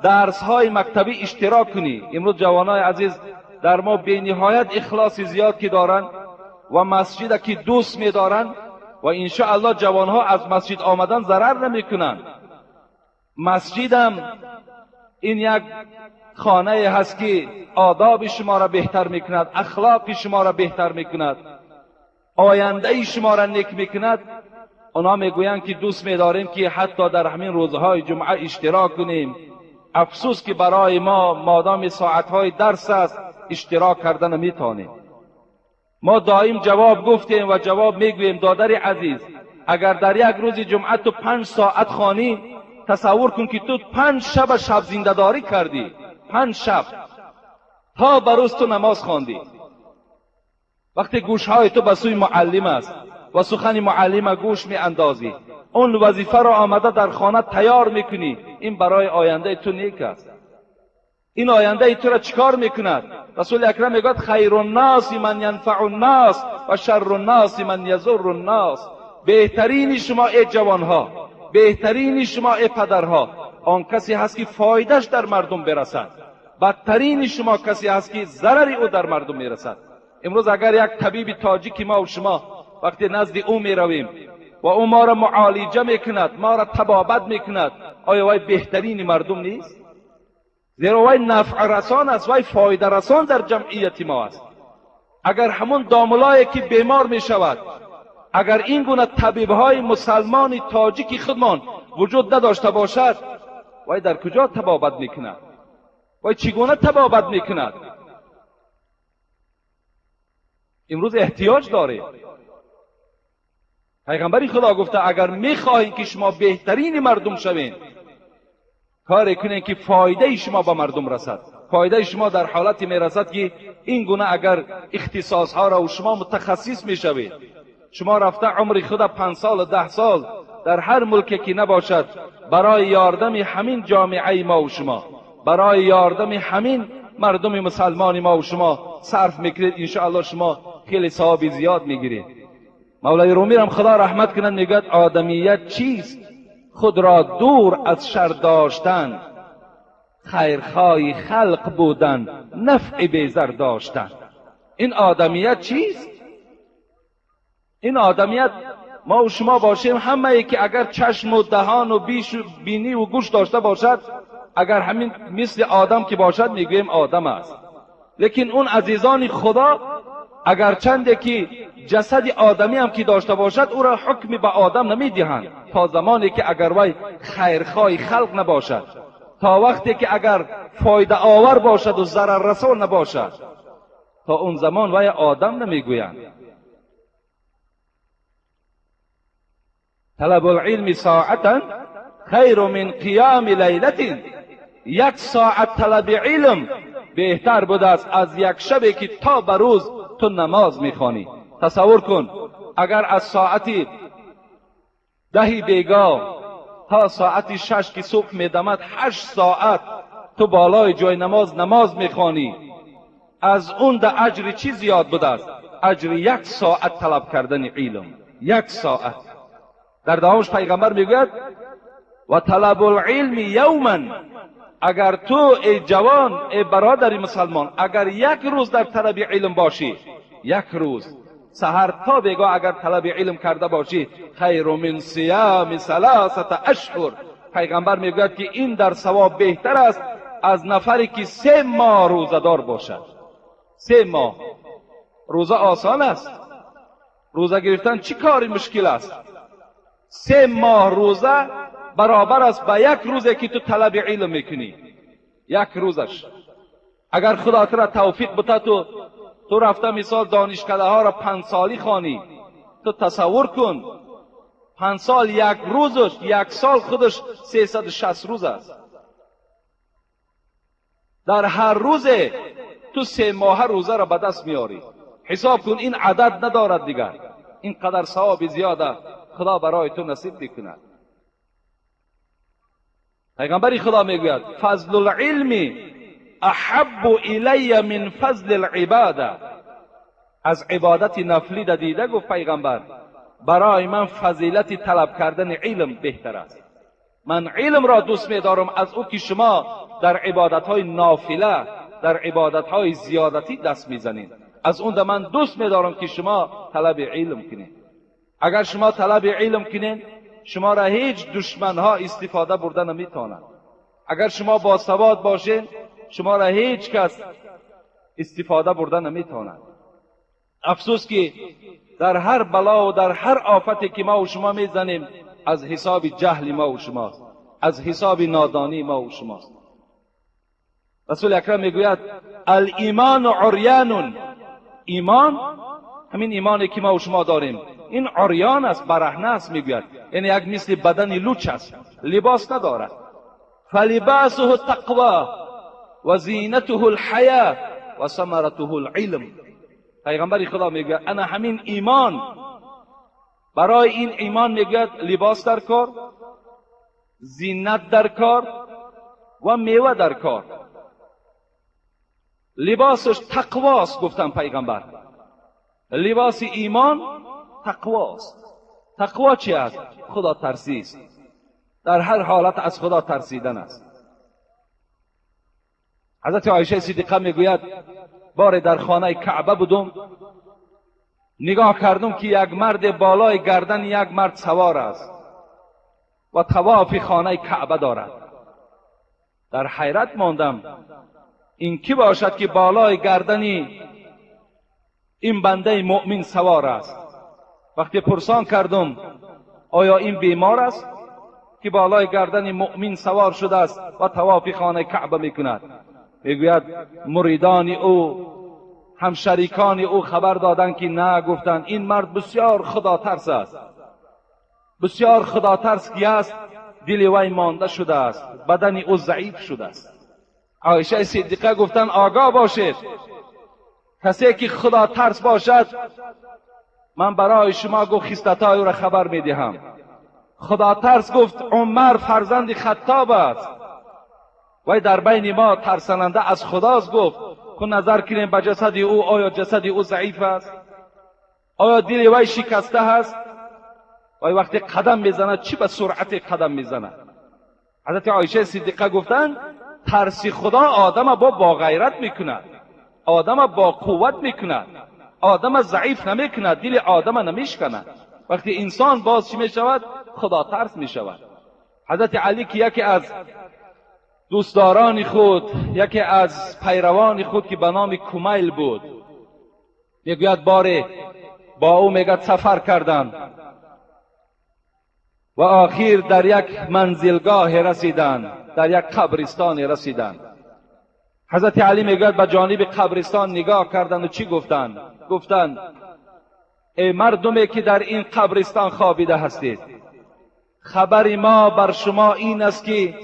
درس های مکتبی اشتراک کنی. امروز جوانای عزیز در ما بی نهایت اخلاص زیاد که دارند و مسجد که دوست می‌دارند و انشاءالله جوانها از مسجد آمدن ضرر نمی‌کنند. مسجدم این یک خانه هست که آداب شما را بهتر میکند، اخلاق شما را بهتر میکند، آینده شما را نیک میکند. آنها میگویند که دوست میداریم که حتی در همین روزهای جمعه اشتراک کنیم. افسوس که برای ما مادام ساعتهای درس است اشتراک کردن نمیتونیم. ما دائم جواب گفتیم و جواب میگوییم دادر عزیز، اگر در یک روز جمعه تو 5 ساعت خوانی، تصور کن که تو 5 شب شب زنده‌داری کردی، 5 شب تا به روز تو نماز خواندی. وقتی گوشهای تو به سوی معلم است و سخن معلم گوش می اندازی، اون وظیفه را آمده در خانه تیار میکنی، این برای آینده تو نیک است. این آینده تو را چیکار میکند؟ رسول اکرم میگوید خیر الناس من ینفع الناس و شر الناس من یضر الناس. بهترین شما ای جوانها، بهترین شما ای پدرها، آن کسی هست که فایدهش در مردم برسد. بدترین شما کسی هست که ضرر او در مردم میرسد. امروز اگر یک طبیب تاجیک ما و شما وقتی نزد او میرویم و او ما را معالجه میکند، ما را طبابت میکند، آیا وی بهترین مردم نیست؟ زیرا وی نفع رسان است، وی فایده رسان در جمعیت ما است. اگر همون داملایی که بیمار میشود، اگر این گونه طبیبهای مسلمان تاجیک خودمان وجود نداشته باشد، وی در کجا طبابت میکند؟ وی چگونه طبابت میکند؟ امروز احتیاج داره. پیغمبر خدا گفته اگر میخواهید که شما بهترین مردم شوین، کاری کنین که فایده شما به مردم رسد. فایده شما در حالتی میرسد که این گونه اگر اختصاص ها را و شما متخصص میشوید، شما رفته عمر خود 5 سال و 10 سال در هر ملکی که نباشد، برای یاردم همین جامعه ما و شما، برای یاردم همین مردم مسلمان ما و شما صرف میکنید، انشاءالله شما خیلی ثواب زیاد میگیرید. مولای رومی هم خدا رحمت کند میگوید آدمیت چیست؟ خود را دور از شر داشتن، خیرخواه خلق بودن، نفع بیزر داشتن. این آدمیت چیست؟ این آدمیت ما و شما باشیم، همه ای که اگر چشم و دهان و بیش و بینی و گوش داشته باشد، اگر همین مثل آدم که باشد میگوییم آدم است. لیکن اون عزیزان خدا اگر چنده که جسد آدمی هم که داشته باشد او را حکم به آدم نمیدهند تا زمانی که اگر وی خیرخواه خلق نباشد، تا وقتی که اگر فایده آور باشد و ضرر رسان نباشد، تا اون زمان وی آدم نمیگویند. طلب العلم ساعتا خیر من قیام لیلة. یک ساعت طلب علم بهتر بوده است از یک شبی که تا به روز تو نماز میخوانی. تصور کن اگر از ساعت 10 بیگاه تا ساعت 6 که صبح میدمد 8 ساعت تو بالای جای نماز میخوانی، از اون ده اجر چی زیاد بوده است؟ اجر 1 ساعت طلب کردن علم. 1 ساعت. در دوامش پیغمبر میگوید و طلب العلم یوما. اگر تو ای جوان، ای برادر مسلمان، اگر یک روز در طلب علم باشی، یک روز سحر تا بیگاه اگر طلب علم کرده باشی، خیر من صیام 3 اشهر. پیغمبر میگوید که این در ثواب بهتر است از نفری که 3 ماه روزه‌دار باشد. 3 ماه روزه آسان است، روزه گرفتن چی کاری مشکل است؟ 3 ماه روزه برابر است به یک روزی که تو طلب علم میکنی. یک روزش اگر خدا تو را توفیق بده، تو رفته مثال دانشکده ها را 5 سالی خوانی، تو تصور کن 5 سال یک روزش، 1 سال خودش 360 روز است. در هر روز تو 3 ماه روزه را به دست میاری. حساب کن این عدد ندارد دیگر، این قدر ثواب زیاده خدا برای تو نصیب میکند. پیغمبر خدا میگوید فضل العلم احب الی من فضل العباده. از عبادت نفلی دیده گفت پیغمبر برای من فضیلت طلب کردن علم بهتر است. من علم را دوست میدارم از او که شما در عبادتهای نافله، در عبادتهای زیادتی دست میزنید. از اون ده من دوست میدارم که شما طلب علم کنید. اگر شما طلب علم کنید شما را هیچ دشمنها استفاده برده نمیتونند. اگر شما با سواد باشین شما را هیچ کس استفاده برده نمیتونند. افسوس که در هر بلا و در هر آفتی که ما و شما میزنیم از حساب جهل ما و شماست، از حساب نادانی ما و شماست. رسول اکرم میگوید الایمان عریان. ایمان، همین ایمانی که ما و شما داریم، این عریان است، برهنه است. میگوید یعنی یک مثل بدن لوچ است، لباس ندارد. فلباسه التقوی و زینته الحیا و ثمرته العلم. پیغمبر خدا میگوید انا همین ایمان، برای این ایمان میگوید لباس در کار، زینت در کار و میوه در کار. لباسش تقواست، گفتم پیغمبر لباس ایمان تقواست. تقوا چی است؟ خدا ترسی است. در هر حالت از خدا ترسیدن است. حضرت عایشه صدیقه میگوید بار در خانه کعبه بودم، نگاه کردم که یک مرد بالای گردن یک مرد سوار است و طواف خانه کعبه دارد. در حیرت ماندم این کی باشد که بالای گردن این بنده مؤمن سوار است. وقتی پرسان کردم آیا این بیمار است که بالای گردن مؤمن سوار شده است و طواف خانه کعبه میکند؟ میگوید مریدان او، همشریکان او خبر دادند که نه، گفتند این مرد بسیار خدا ترس است، بسیار خدا ترس کی است، دل وی مانده شده است، بدن او ضعیف شده است. عایشه صدیقه گفتند آگاه باشید، کسی که خدا ترس باشد من برای شما گفت خصلت‌های او را خبر میدهم. خدا ترس گفت عمر فرزند خطاب است، وی در بین ما ترساننده از خداست. گفت که نظر کنیم به جسد او، آیا جسد او ضعیف است؟ آیا دل وی شکسته است؟ وی وقتی قدم میزند چی به سرعت قدم میزند؟ حضرت عایشه صدیقه گفتند ترس خدا آدم با غیرت میکند، آدم با قوت میکند، آدم ضعیف نمیکند، دل آدم نمیشکند. وقتی انسان باز چی میشود؟ خدا ترس میشود. حضرت علی که یکی از دوستداران خود، یکی از پیروان خود که به نام کمیل بود، میگوید باره با او میگه سفر کردند و آخر در یک منزلگاه رسیدند، در یک قبرستان رسیدند. حضرت علی میگوید به جانب قبرستان نگاه کردند و چی گفتند؟ گفتند ای مردمی که در این قبرستان خوابیده هستید، خبر ما بر شما این است که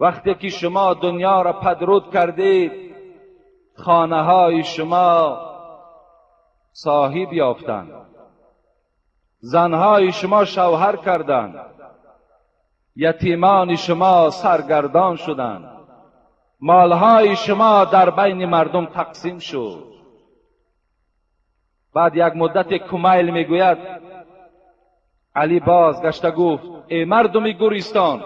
وقتی که شما دنیا را پدرود کردید، خانه های شما صاحب یافتند، زنهای شما شوهر کردند، یتیمان شما سرگردان شدند، مالهای شما در بین مردم تقسیم شد. بعد یک مدت کمیل میگوید علی بازگشته گفت ای مردم گورستان،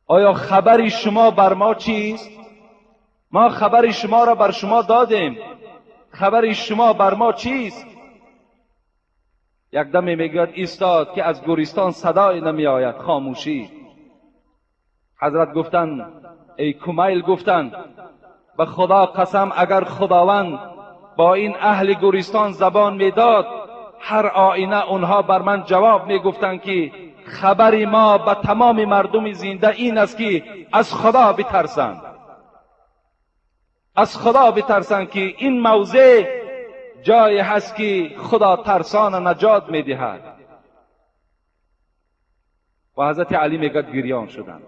آیا خبر شما بر ما چیست؟ ما خبر شما را بر شما دادیم، خبر شما بر ما چیست؟ یک دم میگوید ایستاد که از گورستان صدای نمی آید، خاموشی. حضرت گفتند ای کمیل، گفتند به خدا قسم اگر خداوند با این اهل گورستان زبان میداد، هر آینه اونها بر من جواب میگفتند که خبر ما به تمام مردم زنده این است که از خدا بترسند، از خدا بترسند که این موضع جایی هست که خدا ترسان نجات میدهد. و حضرت علی میگه گریان شدند.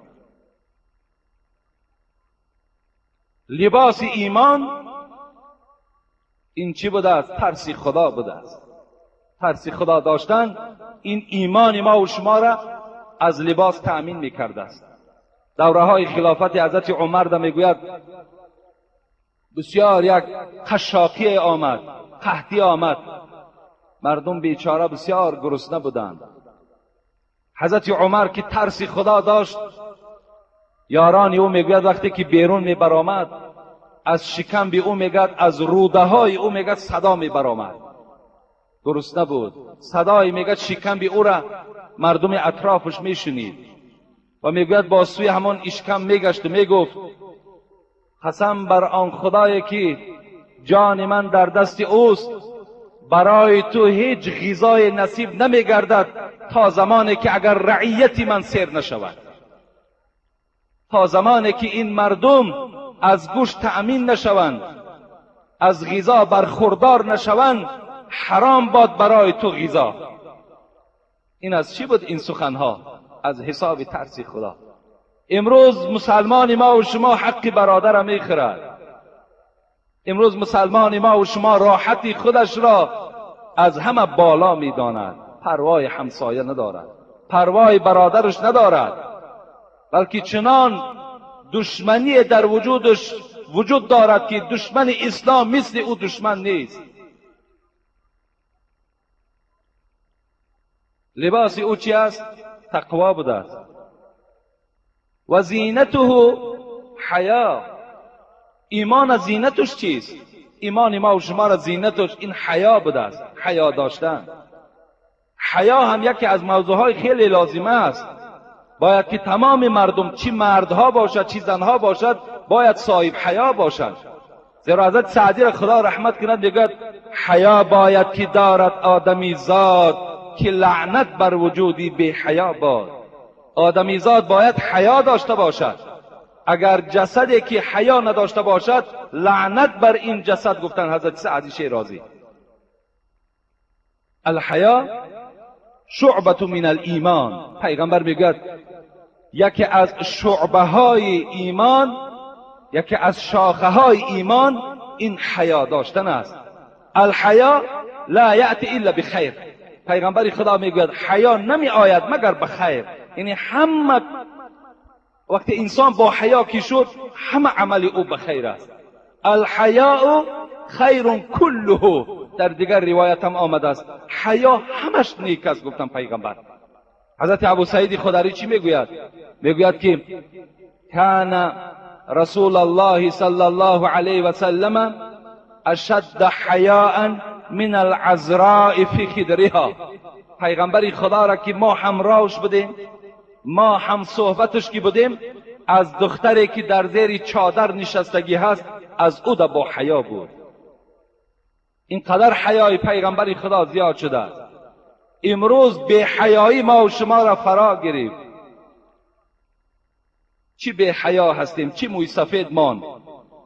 لباس ایمان این چی بوده است؟ ترس خدا بوده است. ترس خدا داشتن این ایمان ما و شما را از لباس تأمین میکرده است. دوره های خلافت حضرت عمر ده میگوید بسیار یک قشاقی آمد، قحطی آمد، مردم بیچاره بسیار گرسنه بودند. حضرت عمر که ترس خدا داشت، یاران او میگوید وقتی که بیرون میبرآمد از شکم به او میگد، از روده های او میگد صدا میبرآمد، درست نبود. صدای میگد شکم به او را مردم اطرافش میشنید و میگوید با سوی همان اشکم میگشت و میگفت قسم بر آن خدایی که جان من در دست اوست، برای تو هیچ غذای نصیب نمیگردد تا زمانی که اگر رعیت من سیر نشود، تا زمانی که این مردم از گوشت تأمین نشوند، از غذا برخوردار نشوند، حرام باد برای تو غذا. این از چی بود این سخنها؟ از حساب ترس خدا. امروز مسلمان ما و شما حق برادر میخورد. امروز مسلمان ما و شما راحتی خودش را از همه بالا میداند، پروای همسایه ندارد، پروای برادرش ندارد، بلکه چنان دشمنی در وجودش وجود دارد که دشمن اسلام مثل او دشمن نیست. لباس او چی است؟ تقوا بوده است. و زینته حیا. ایمان زینتش چیست؟ ایمان ما و شما را زینتش این حیا بوده است، حیا داشتن. حیا هم یکی از موضوعهای خیلی لازمه است. باید که تمام مردم، چی مردها باشد چی زنها باشد، باید صاحب حیا باشند. زیرا حضرت سعدی را خدا رحمت کند میگوید حیا باید که دارد آدمی زاد، که لعنت بر وجودی بی حیا باد. آدمی زاد باید حیا داشته باشد. اگر جسدی که حیا نداشته باشد، لعنت بر این جسد، گفتن حضرت سعدی شیرازی. الحیا شعبة من الایمان. پیغمبر میگوید یکی از شعبه های ایمان، یکی از شاخه های ایمان این حیا داشتن است. الحیا لا یأتی الا بخیر. پیغمبر خدا میگوید حیا نمی آید مگر به خیر. یعنی همه وقتی انسان با حیا که شد، همه عمل او به خیر است. الحیاء خیر کله. در دیگر روایت هم آمده است حیا همش نیک است، گفتن پیغمبر. حضرت ابو سعید خدری چی میگوید؟ میگوید که کان رسول الله صلی الله علیه و سلم اشد حیاء من العذراء فی خدرها. پیغمبر خدا را که ما همراهش بودیم، ما هم صحبتش که بودیم، از دختری که در زیر چادر نشستگی هست از او با حیا بود. اینقدر حیای پیغمبر خدا زیاد شده است. امروز بی حیایی ما و شما را فرا گرفت. چی بی حیا هستیم، چی موی سفید مان،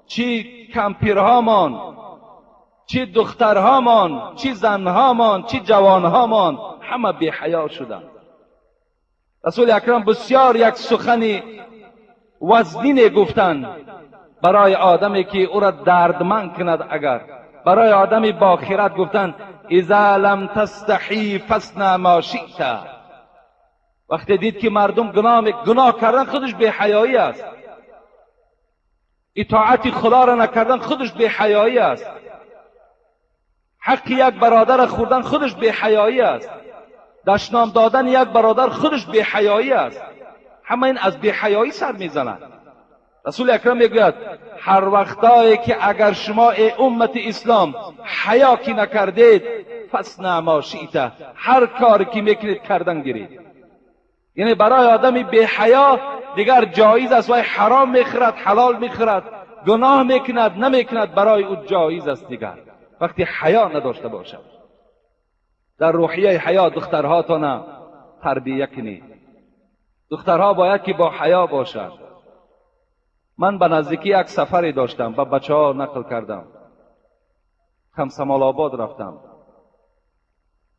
چی کمپیرهامان، چی دخترهامان، چی زنهامان، چی جوانهامان، همه بی حیا شدند. رسول اکرم بسیار یک سخن وزنین گفتند برای آدمی که او را دردمند کند. اگر برای آدمی با خیرت گفتند اذا لم تستحی فاصنع ما شئت. وقتی دید که مردم گناه کردن خودش بی حیایی است، اطاعت خدا را نکردن خودش بی حیایی است، حق یک برادر خوردن خودش بی حیایی است، دشنام دادن یک برادر خودش بی حیایی است. همه این از بی حیایی سر میزند. رسول اکرم میگوید هر وقتایی که اگر شما ای امت اسلام حیا که نکردید فاصنع ما شئت، هر کاری که میکنید کردن گیرید. یعنی برای آدمی بی حیا دیگر جایز است، وای حرام میخورد، حلال میخورد، گناه میکند، نمیکند، برای او جایز است دیگر وقتی حیا نداشته باشد. در روحیه حیا دخترهاتان تربیه کنید. دخترها باید که با حیا باشند. من به نزدیکی یک سفری داشتم، به بچه ها نقل کردم، کمسمال آباد رفتم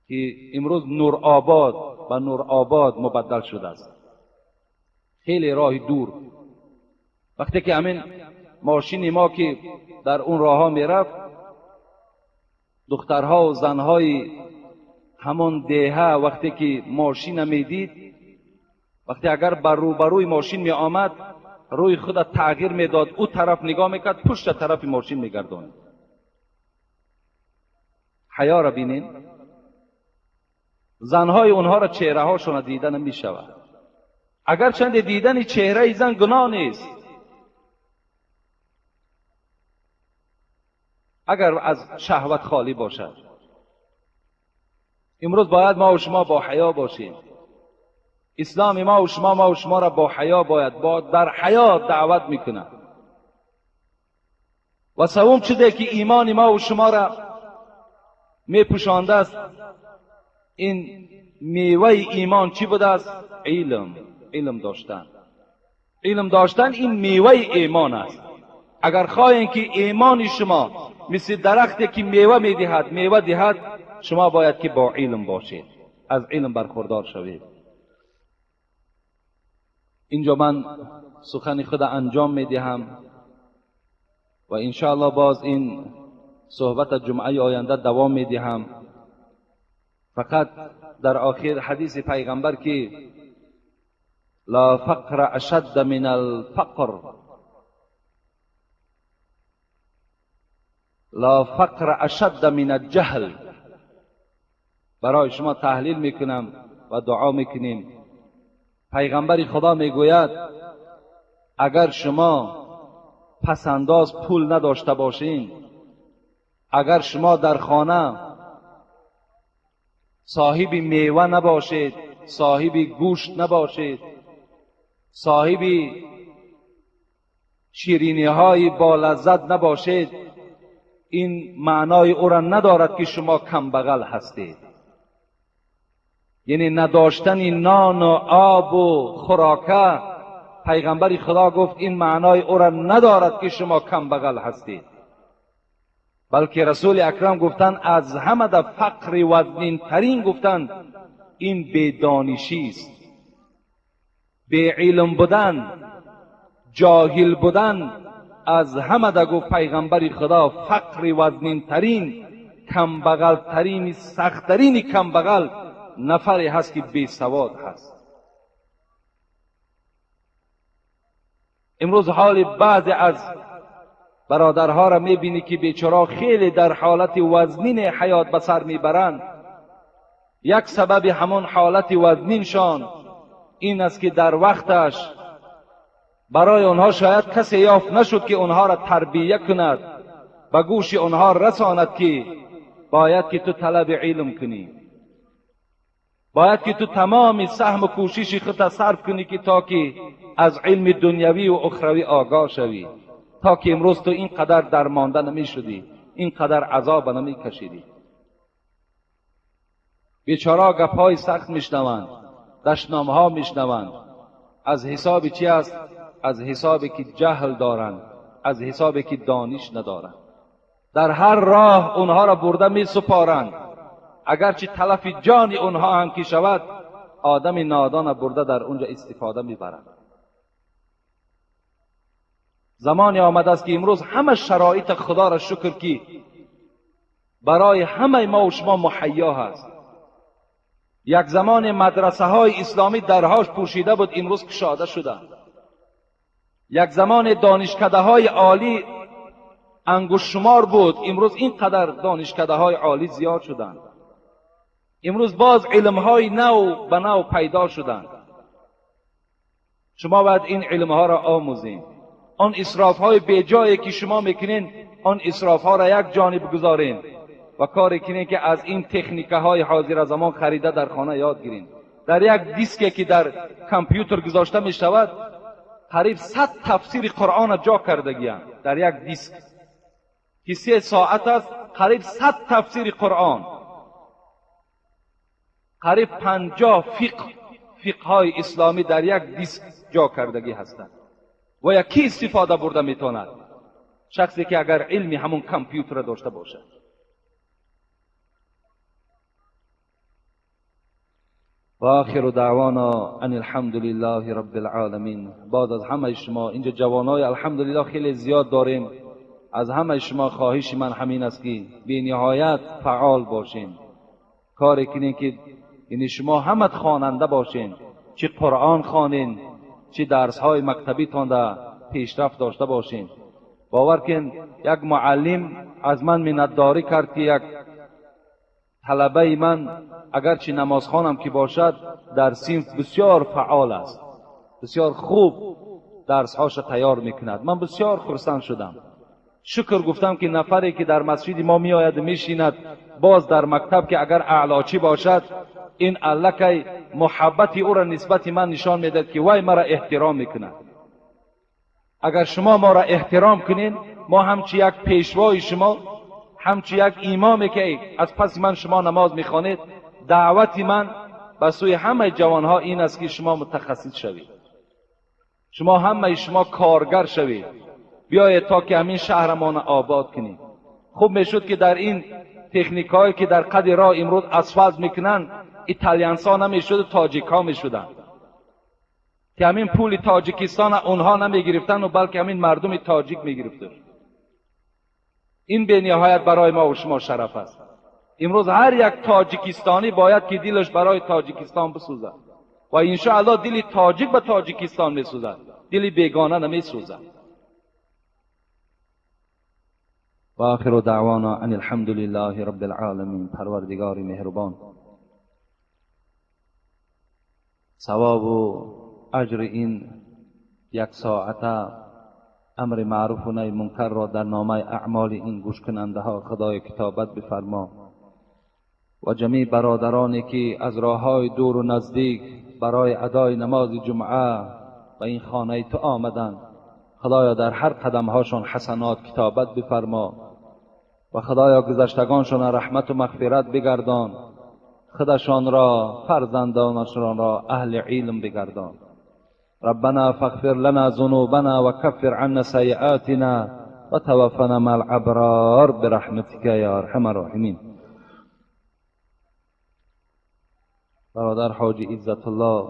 که امروز نور آباد به نور آباد مبدل شده است، خیلی راه دور. وقتی که همین ماشین ما که در اون راه ها میرفت، دخترها و زنهای همون دهه وقتی که ماشین میدید، وقتی اگر بر روبروی ماشین می آمد، روی خود تغییر میداد، او طرف نگاه میکرد، پشت طرف ماشین میگرداند. حیا را بینین، زنهای اونها را چهره هاشون دیده نمیشود. اگر چند دیدن چهره زن گناه نیست، اگر از شهوت خالی باشد. امروز باید ما و شما با حیا باشیم. اسلام ما و شما را با حیا باید در حیا دعوت میکنه. و سوم چیزی که ایمان ما و شما را میپوشانده است، این میوه ایمان چی بوده است؟ علم. علم داشتن، علم داشتن این میوه ایمان است. اگر خواهید که ایمان شما مثل درختی که میوه میدهد میوه دهد، شما باید که با علم باشید، از علم برخوردار شوید. اینجا من سخن خود انجام میدهم و انشاءالله باز این صحبت جمعه آینده دوام میدهم. فقط در آخر حدیث پیغمبر که لا فقر اشد من الفقر، لا فقر اشد من الجهل، برای شما تحلیل میکنم و دعا میکنیم. پیغمبر خدا میگوید اگر شما پسنداز پول نداشته باشین، اگر شما در خانه صاحب میوه نباشید، صاحب گوشت نباشید، صاحب شیرینی های با لذت نباشید، این معنای او را ندارد که شما کم بغل هستید. یعنی نداشتن نان و آب و خوراکه، پیغمبر خدا گفت این معنای او را ندارد که شما کم بغل هستید، بلکه رسول اکرم گفتند از همه در فقر وزنین ترین گفتند این بیدانشی است، بی علم بودن، جاهل بودن. از همه در گفت پیغمبر خدا فقر وزنین ترین، کم بغل ترین، سخت ترین کم بغل نفری هست که بی سواد هست. امروز حال بعضی از برادرها را میبینی که بیچاره خیلی در حالت وزنین حیات به سر میبرند. یک سبب همون حالت وزنینشان این است که در وقتش برای آنها شاید کسی یافت نشد که آنها را تربیه کند، به گوش آنها رساند که باید که تو طلب علم کنی، باید که تو تمام سهم و کوشش خود صرف کنی که تا که از علم دنیوی و اخروی آگاه شوی، تا که امروز تو اینقدر درمانده نمی شدی، اینقدر عذاب نمی کشیدی. بیچارا گپهای سخت میشنوند، دشنامها میشنوند. از حساب چی است؟ از حسابی که جهل دارند، از حسابی که دانش ندارند. در هر راه اونها را برده می سپارند، اگرچه تلف جان اونها هم که شود، آدم نادان برده در اونجا استفاده میبرند. زمانی آمده است که امروز همه شرایط خدا را شکر که برای همه ما و شما مهیا هست. یک زمان مدرسه های اسلامی درهاش پوشیده بود، امروز کشاده شده. یک زمان دانشکده های عالی انگشت شمار بود، امروز اینقدر دانشکده های عالی زیاد شدند. امروز باز علم های نو به نو پیدا شدند. شما باید این علم ها را آموزین. آن اسراف های بیجایی که شما میکنین، آن اسراف ها را یک جانب بگذارین و کاری کنین که از این تکنیکه های حاضر زمان خریده در خانه یاد گیرین. در یک دیسکی که در کامپیوتر گذاشته می شود، قریب 100 تفسیر قرآن جا کردگی‌اند. در یک دیسک که 3 ساعت است، قریب 100 تفسیر قرآن، قریب 50 فقه های اسلامی در یک دیسک جا کردگی هستند. و یکی استفاده برده میتواند شخصی که اگر علمی همون کامپیوتر داشته باشد. و آخر دعوانا ان الحمد لله رب العالمین. بعد از همه شما اینجا جوانای الحمدلله خیلی زیاد داریم، از همه شما خواهش من همین است که بی نهایت فعال باشین، کاری کنین که یعنی شما همه خواننده باشین، چه قرآن خوانین، چه درس های مکتبی تان در پیشرفت داشته باشین. باور کن یک معلم از من منتداری کرد که یک طلبه من اگرچه نمازخوانم که باشد، در صنف بسیار فعال است، بسیار خوب درسهاش تیار میکند. من بسیار خرسند شدم. شکر گفتم که نفری که در مسجد ما میآید میشیند، باز در مکتب که اگر اعلاچی باشد، این الکی محبت او را نسبت من نشان میدهد که وای مرا احترام میکند. اگر شما ما را احترام کنین، ما همچی یک پیشوای شما، همچی یک امامی که از پس من شما نماز میخوانید، دعوت من به سوی همه جوانها این است که شما متخصص شوید، شما همه شما کارگر شوید، بیایید تا که همین شهرمان آباد کنید. خوب میشد که در این تکنیک هایی که در قد راه امروز اسفالت میکنن، ایتالیانس ها نمیشد و تاجیک ها میشدن که همین پول تاجیکستان اونها نمیگرفتن و بلکه همین مردم تاجیک میگرفتن. این به نهایت برای ما و شما شرف است. امروز هر یک تاجیکستانی باید که دلش برای تاجیکستان بسوزد و انشاءالله دل تاجیک به تاجیکستان میسوزد، دل بیگانه نمیسوزد. و آخر دعوانا ان الحمد لله رب العالمین. پروردگار مهربان، ثواب و اجر این یک ساعته امر معروف و نهی منکر را در نامه اعمال این گوش کننده ها خدای کتابت بفرما و جمیع برادرانی که از راههای دور و نزدیک برای ادای نماز جمعه به این خانه تو آمدند، خدایا در هر قدم هاشون حسنات کتابت بفرما و خدایا گذشتگانشان رحمت و مغفرت بگردان، خودشان را، فرزندانشان را اهل علم بگردان. ربنا فاغفر لنا ذنوبنا وكفر عنا سيئاتنا وتوفنا مع الابرار برحمتك يا ارحم الراحمين. برادر حاجی عزت الله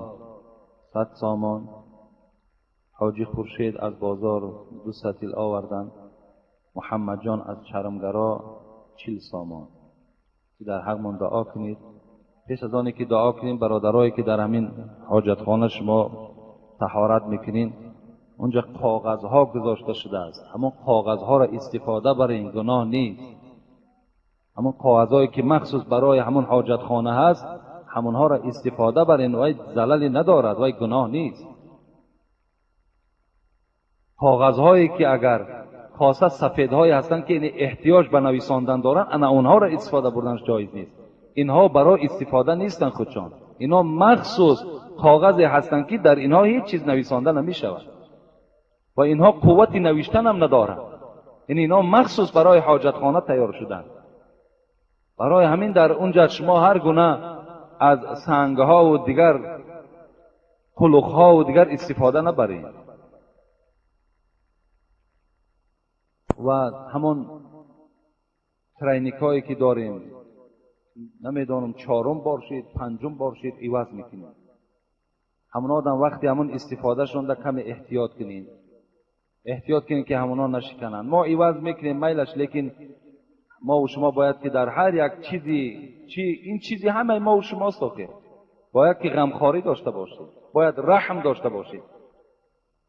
100 سامان، حاجی خورشید از بازار 2 سطیل آوردن، محمد جان از چرمگرا 40 سامان. که در حق من دعا کنید. پیش از آنی که دعا کنیم، برادرایی که در همین حاجتخانه شما طهارت میکنین، اونجا کاغذها گذاشته شده است، همون کاغذها را استفاده برای این گناه نیست. همون کاغذهایی که مخصوص برای همون حاجتخانه هست، همونها را استفاده برین، وای زللی ندارد، وای گناه نیست. کاغذهایی که اگر خاصه سفیدهایی هستند که این احتیاج به نویساندن دارن، انا اونها را استفاده بردنش جایز نیست. اینها برای استفاده نیستن خودشان. اینا مخصوص کاغذی هستند که در اینها هیچ چیز نویسانده نمی شود و اینها قوت نوشتن هم ندارند. یعنی اینا مخصوص برای حاجتخانه تیار شدند. برای همین در اونجا شما هر گونه از سنگ ها و دیگر قلق ها و دیگر استفاده نبرید. و همون ترینیک هایی که داریم، نمیدانم چهارم بار شد، پنجم بار شد، عوض میکنیم. همون آدم وقتی همون استفاده شون در کم احتیاط کنیم، احتیاط کنیم که همونا نشکنن. ما عوض میکنیم میلش، لیکن ما و شما باید که در هر یک چیزی، این چیزی همه ما و شماست که باید که غمخواری داشته باشید، باید رحم داشته باشید.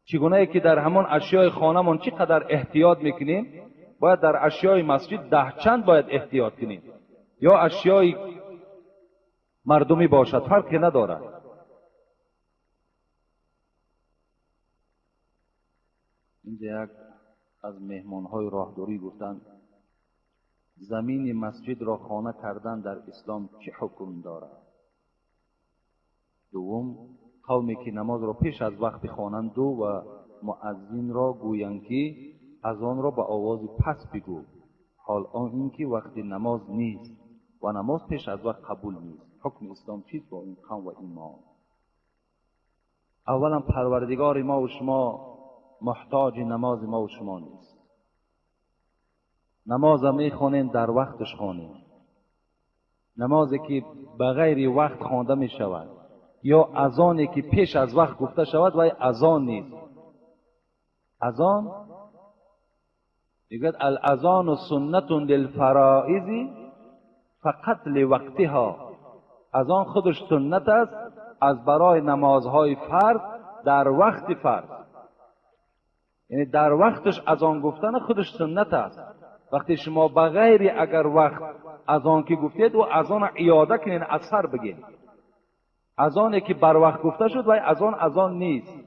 چگونه که در همان اشیای خانه‌مان چقدر احتیاط میکنیم، باید در اشیای مسجد 10 چند باید احتیاط کنیم، یا اشیای مردمی باشد فرقی ندارد. اینجا یک از مهمانهای راهداری گفتند زمین مسجد را خانه کردن در اسلام چه حکم دارد؟ دوم، قومی که نماز را پیش از وقت خوانند و مؤذن را گویند که اذان را به آواز پس بگو، حال آن اینکه وقت نماز نیست و نماز پیش از وقت قبول نیست. حکم اسلام چیست با این قوم و ایمان؟ اولا پروردگار ما و شما محتاج نماز ما و شما نیست. نماز میخوانیم در وقتش خوانیم. نمازی که بغیر وقت خوانده می شود یا اذانی که پیش از وقت گفته شود وای اذان نیست. اذان میگوید الاذان سنت للفرائض فقط لوقتها. اذان خودش سنت است از برای نمازهای فرض در وقت فرض، یعنی در وقتش اذان گفتن خودش سنت است. وقتی شما بغیر اگر وقت اذان که گفتید و اذان عیاده کنین، از سر بگین. اذانی که بر وقت گفته شد وای اذان اذان نیست.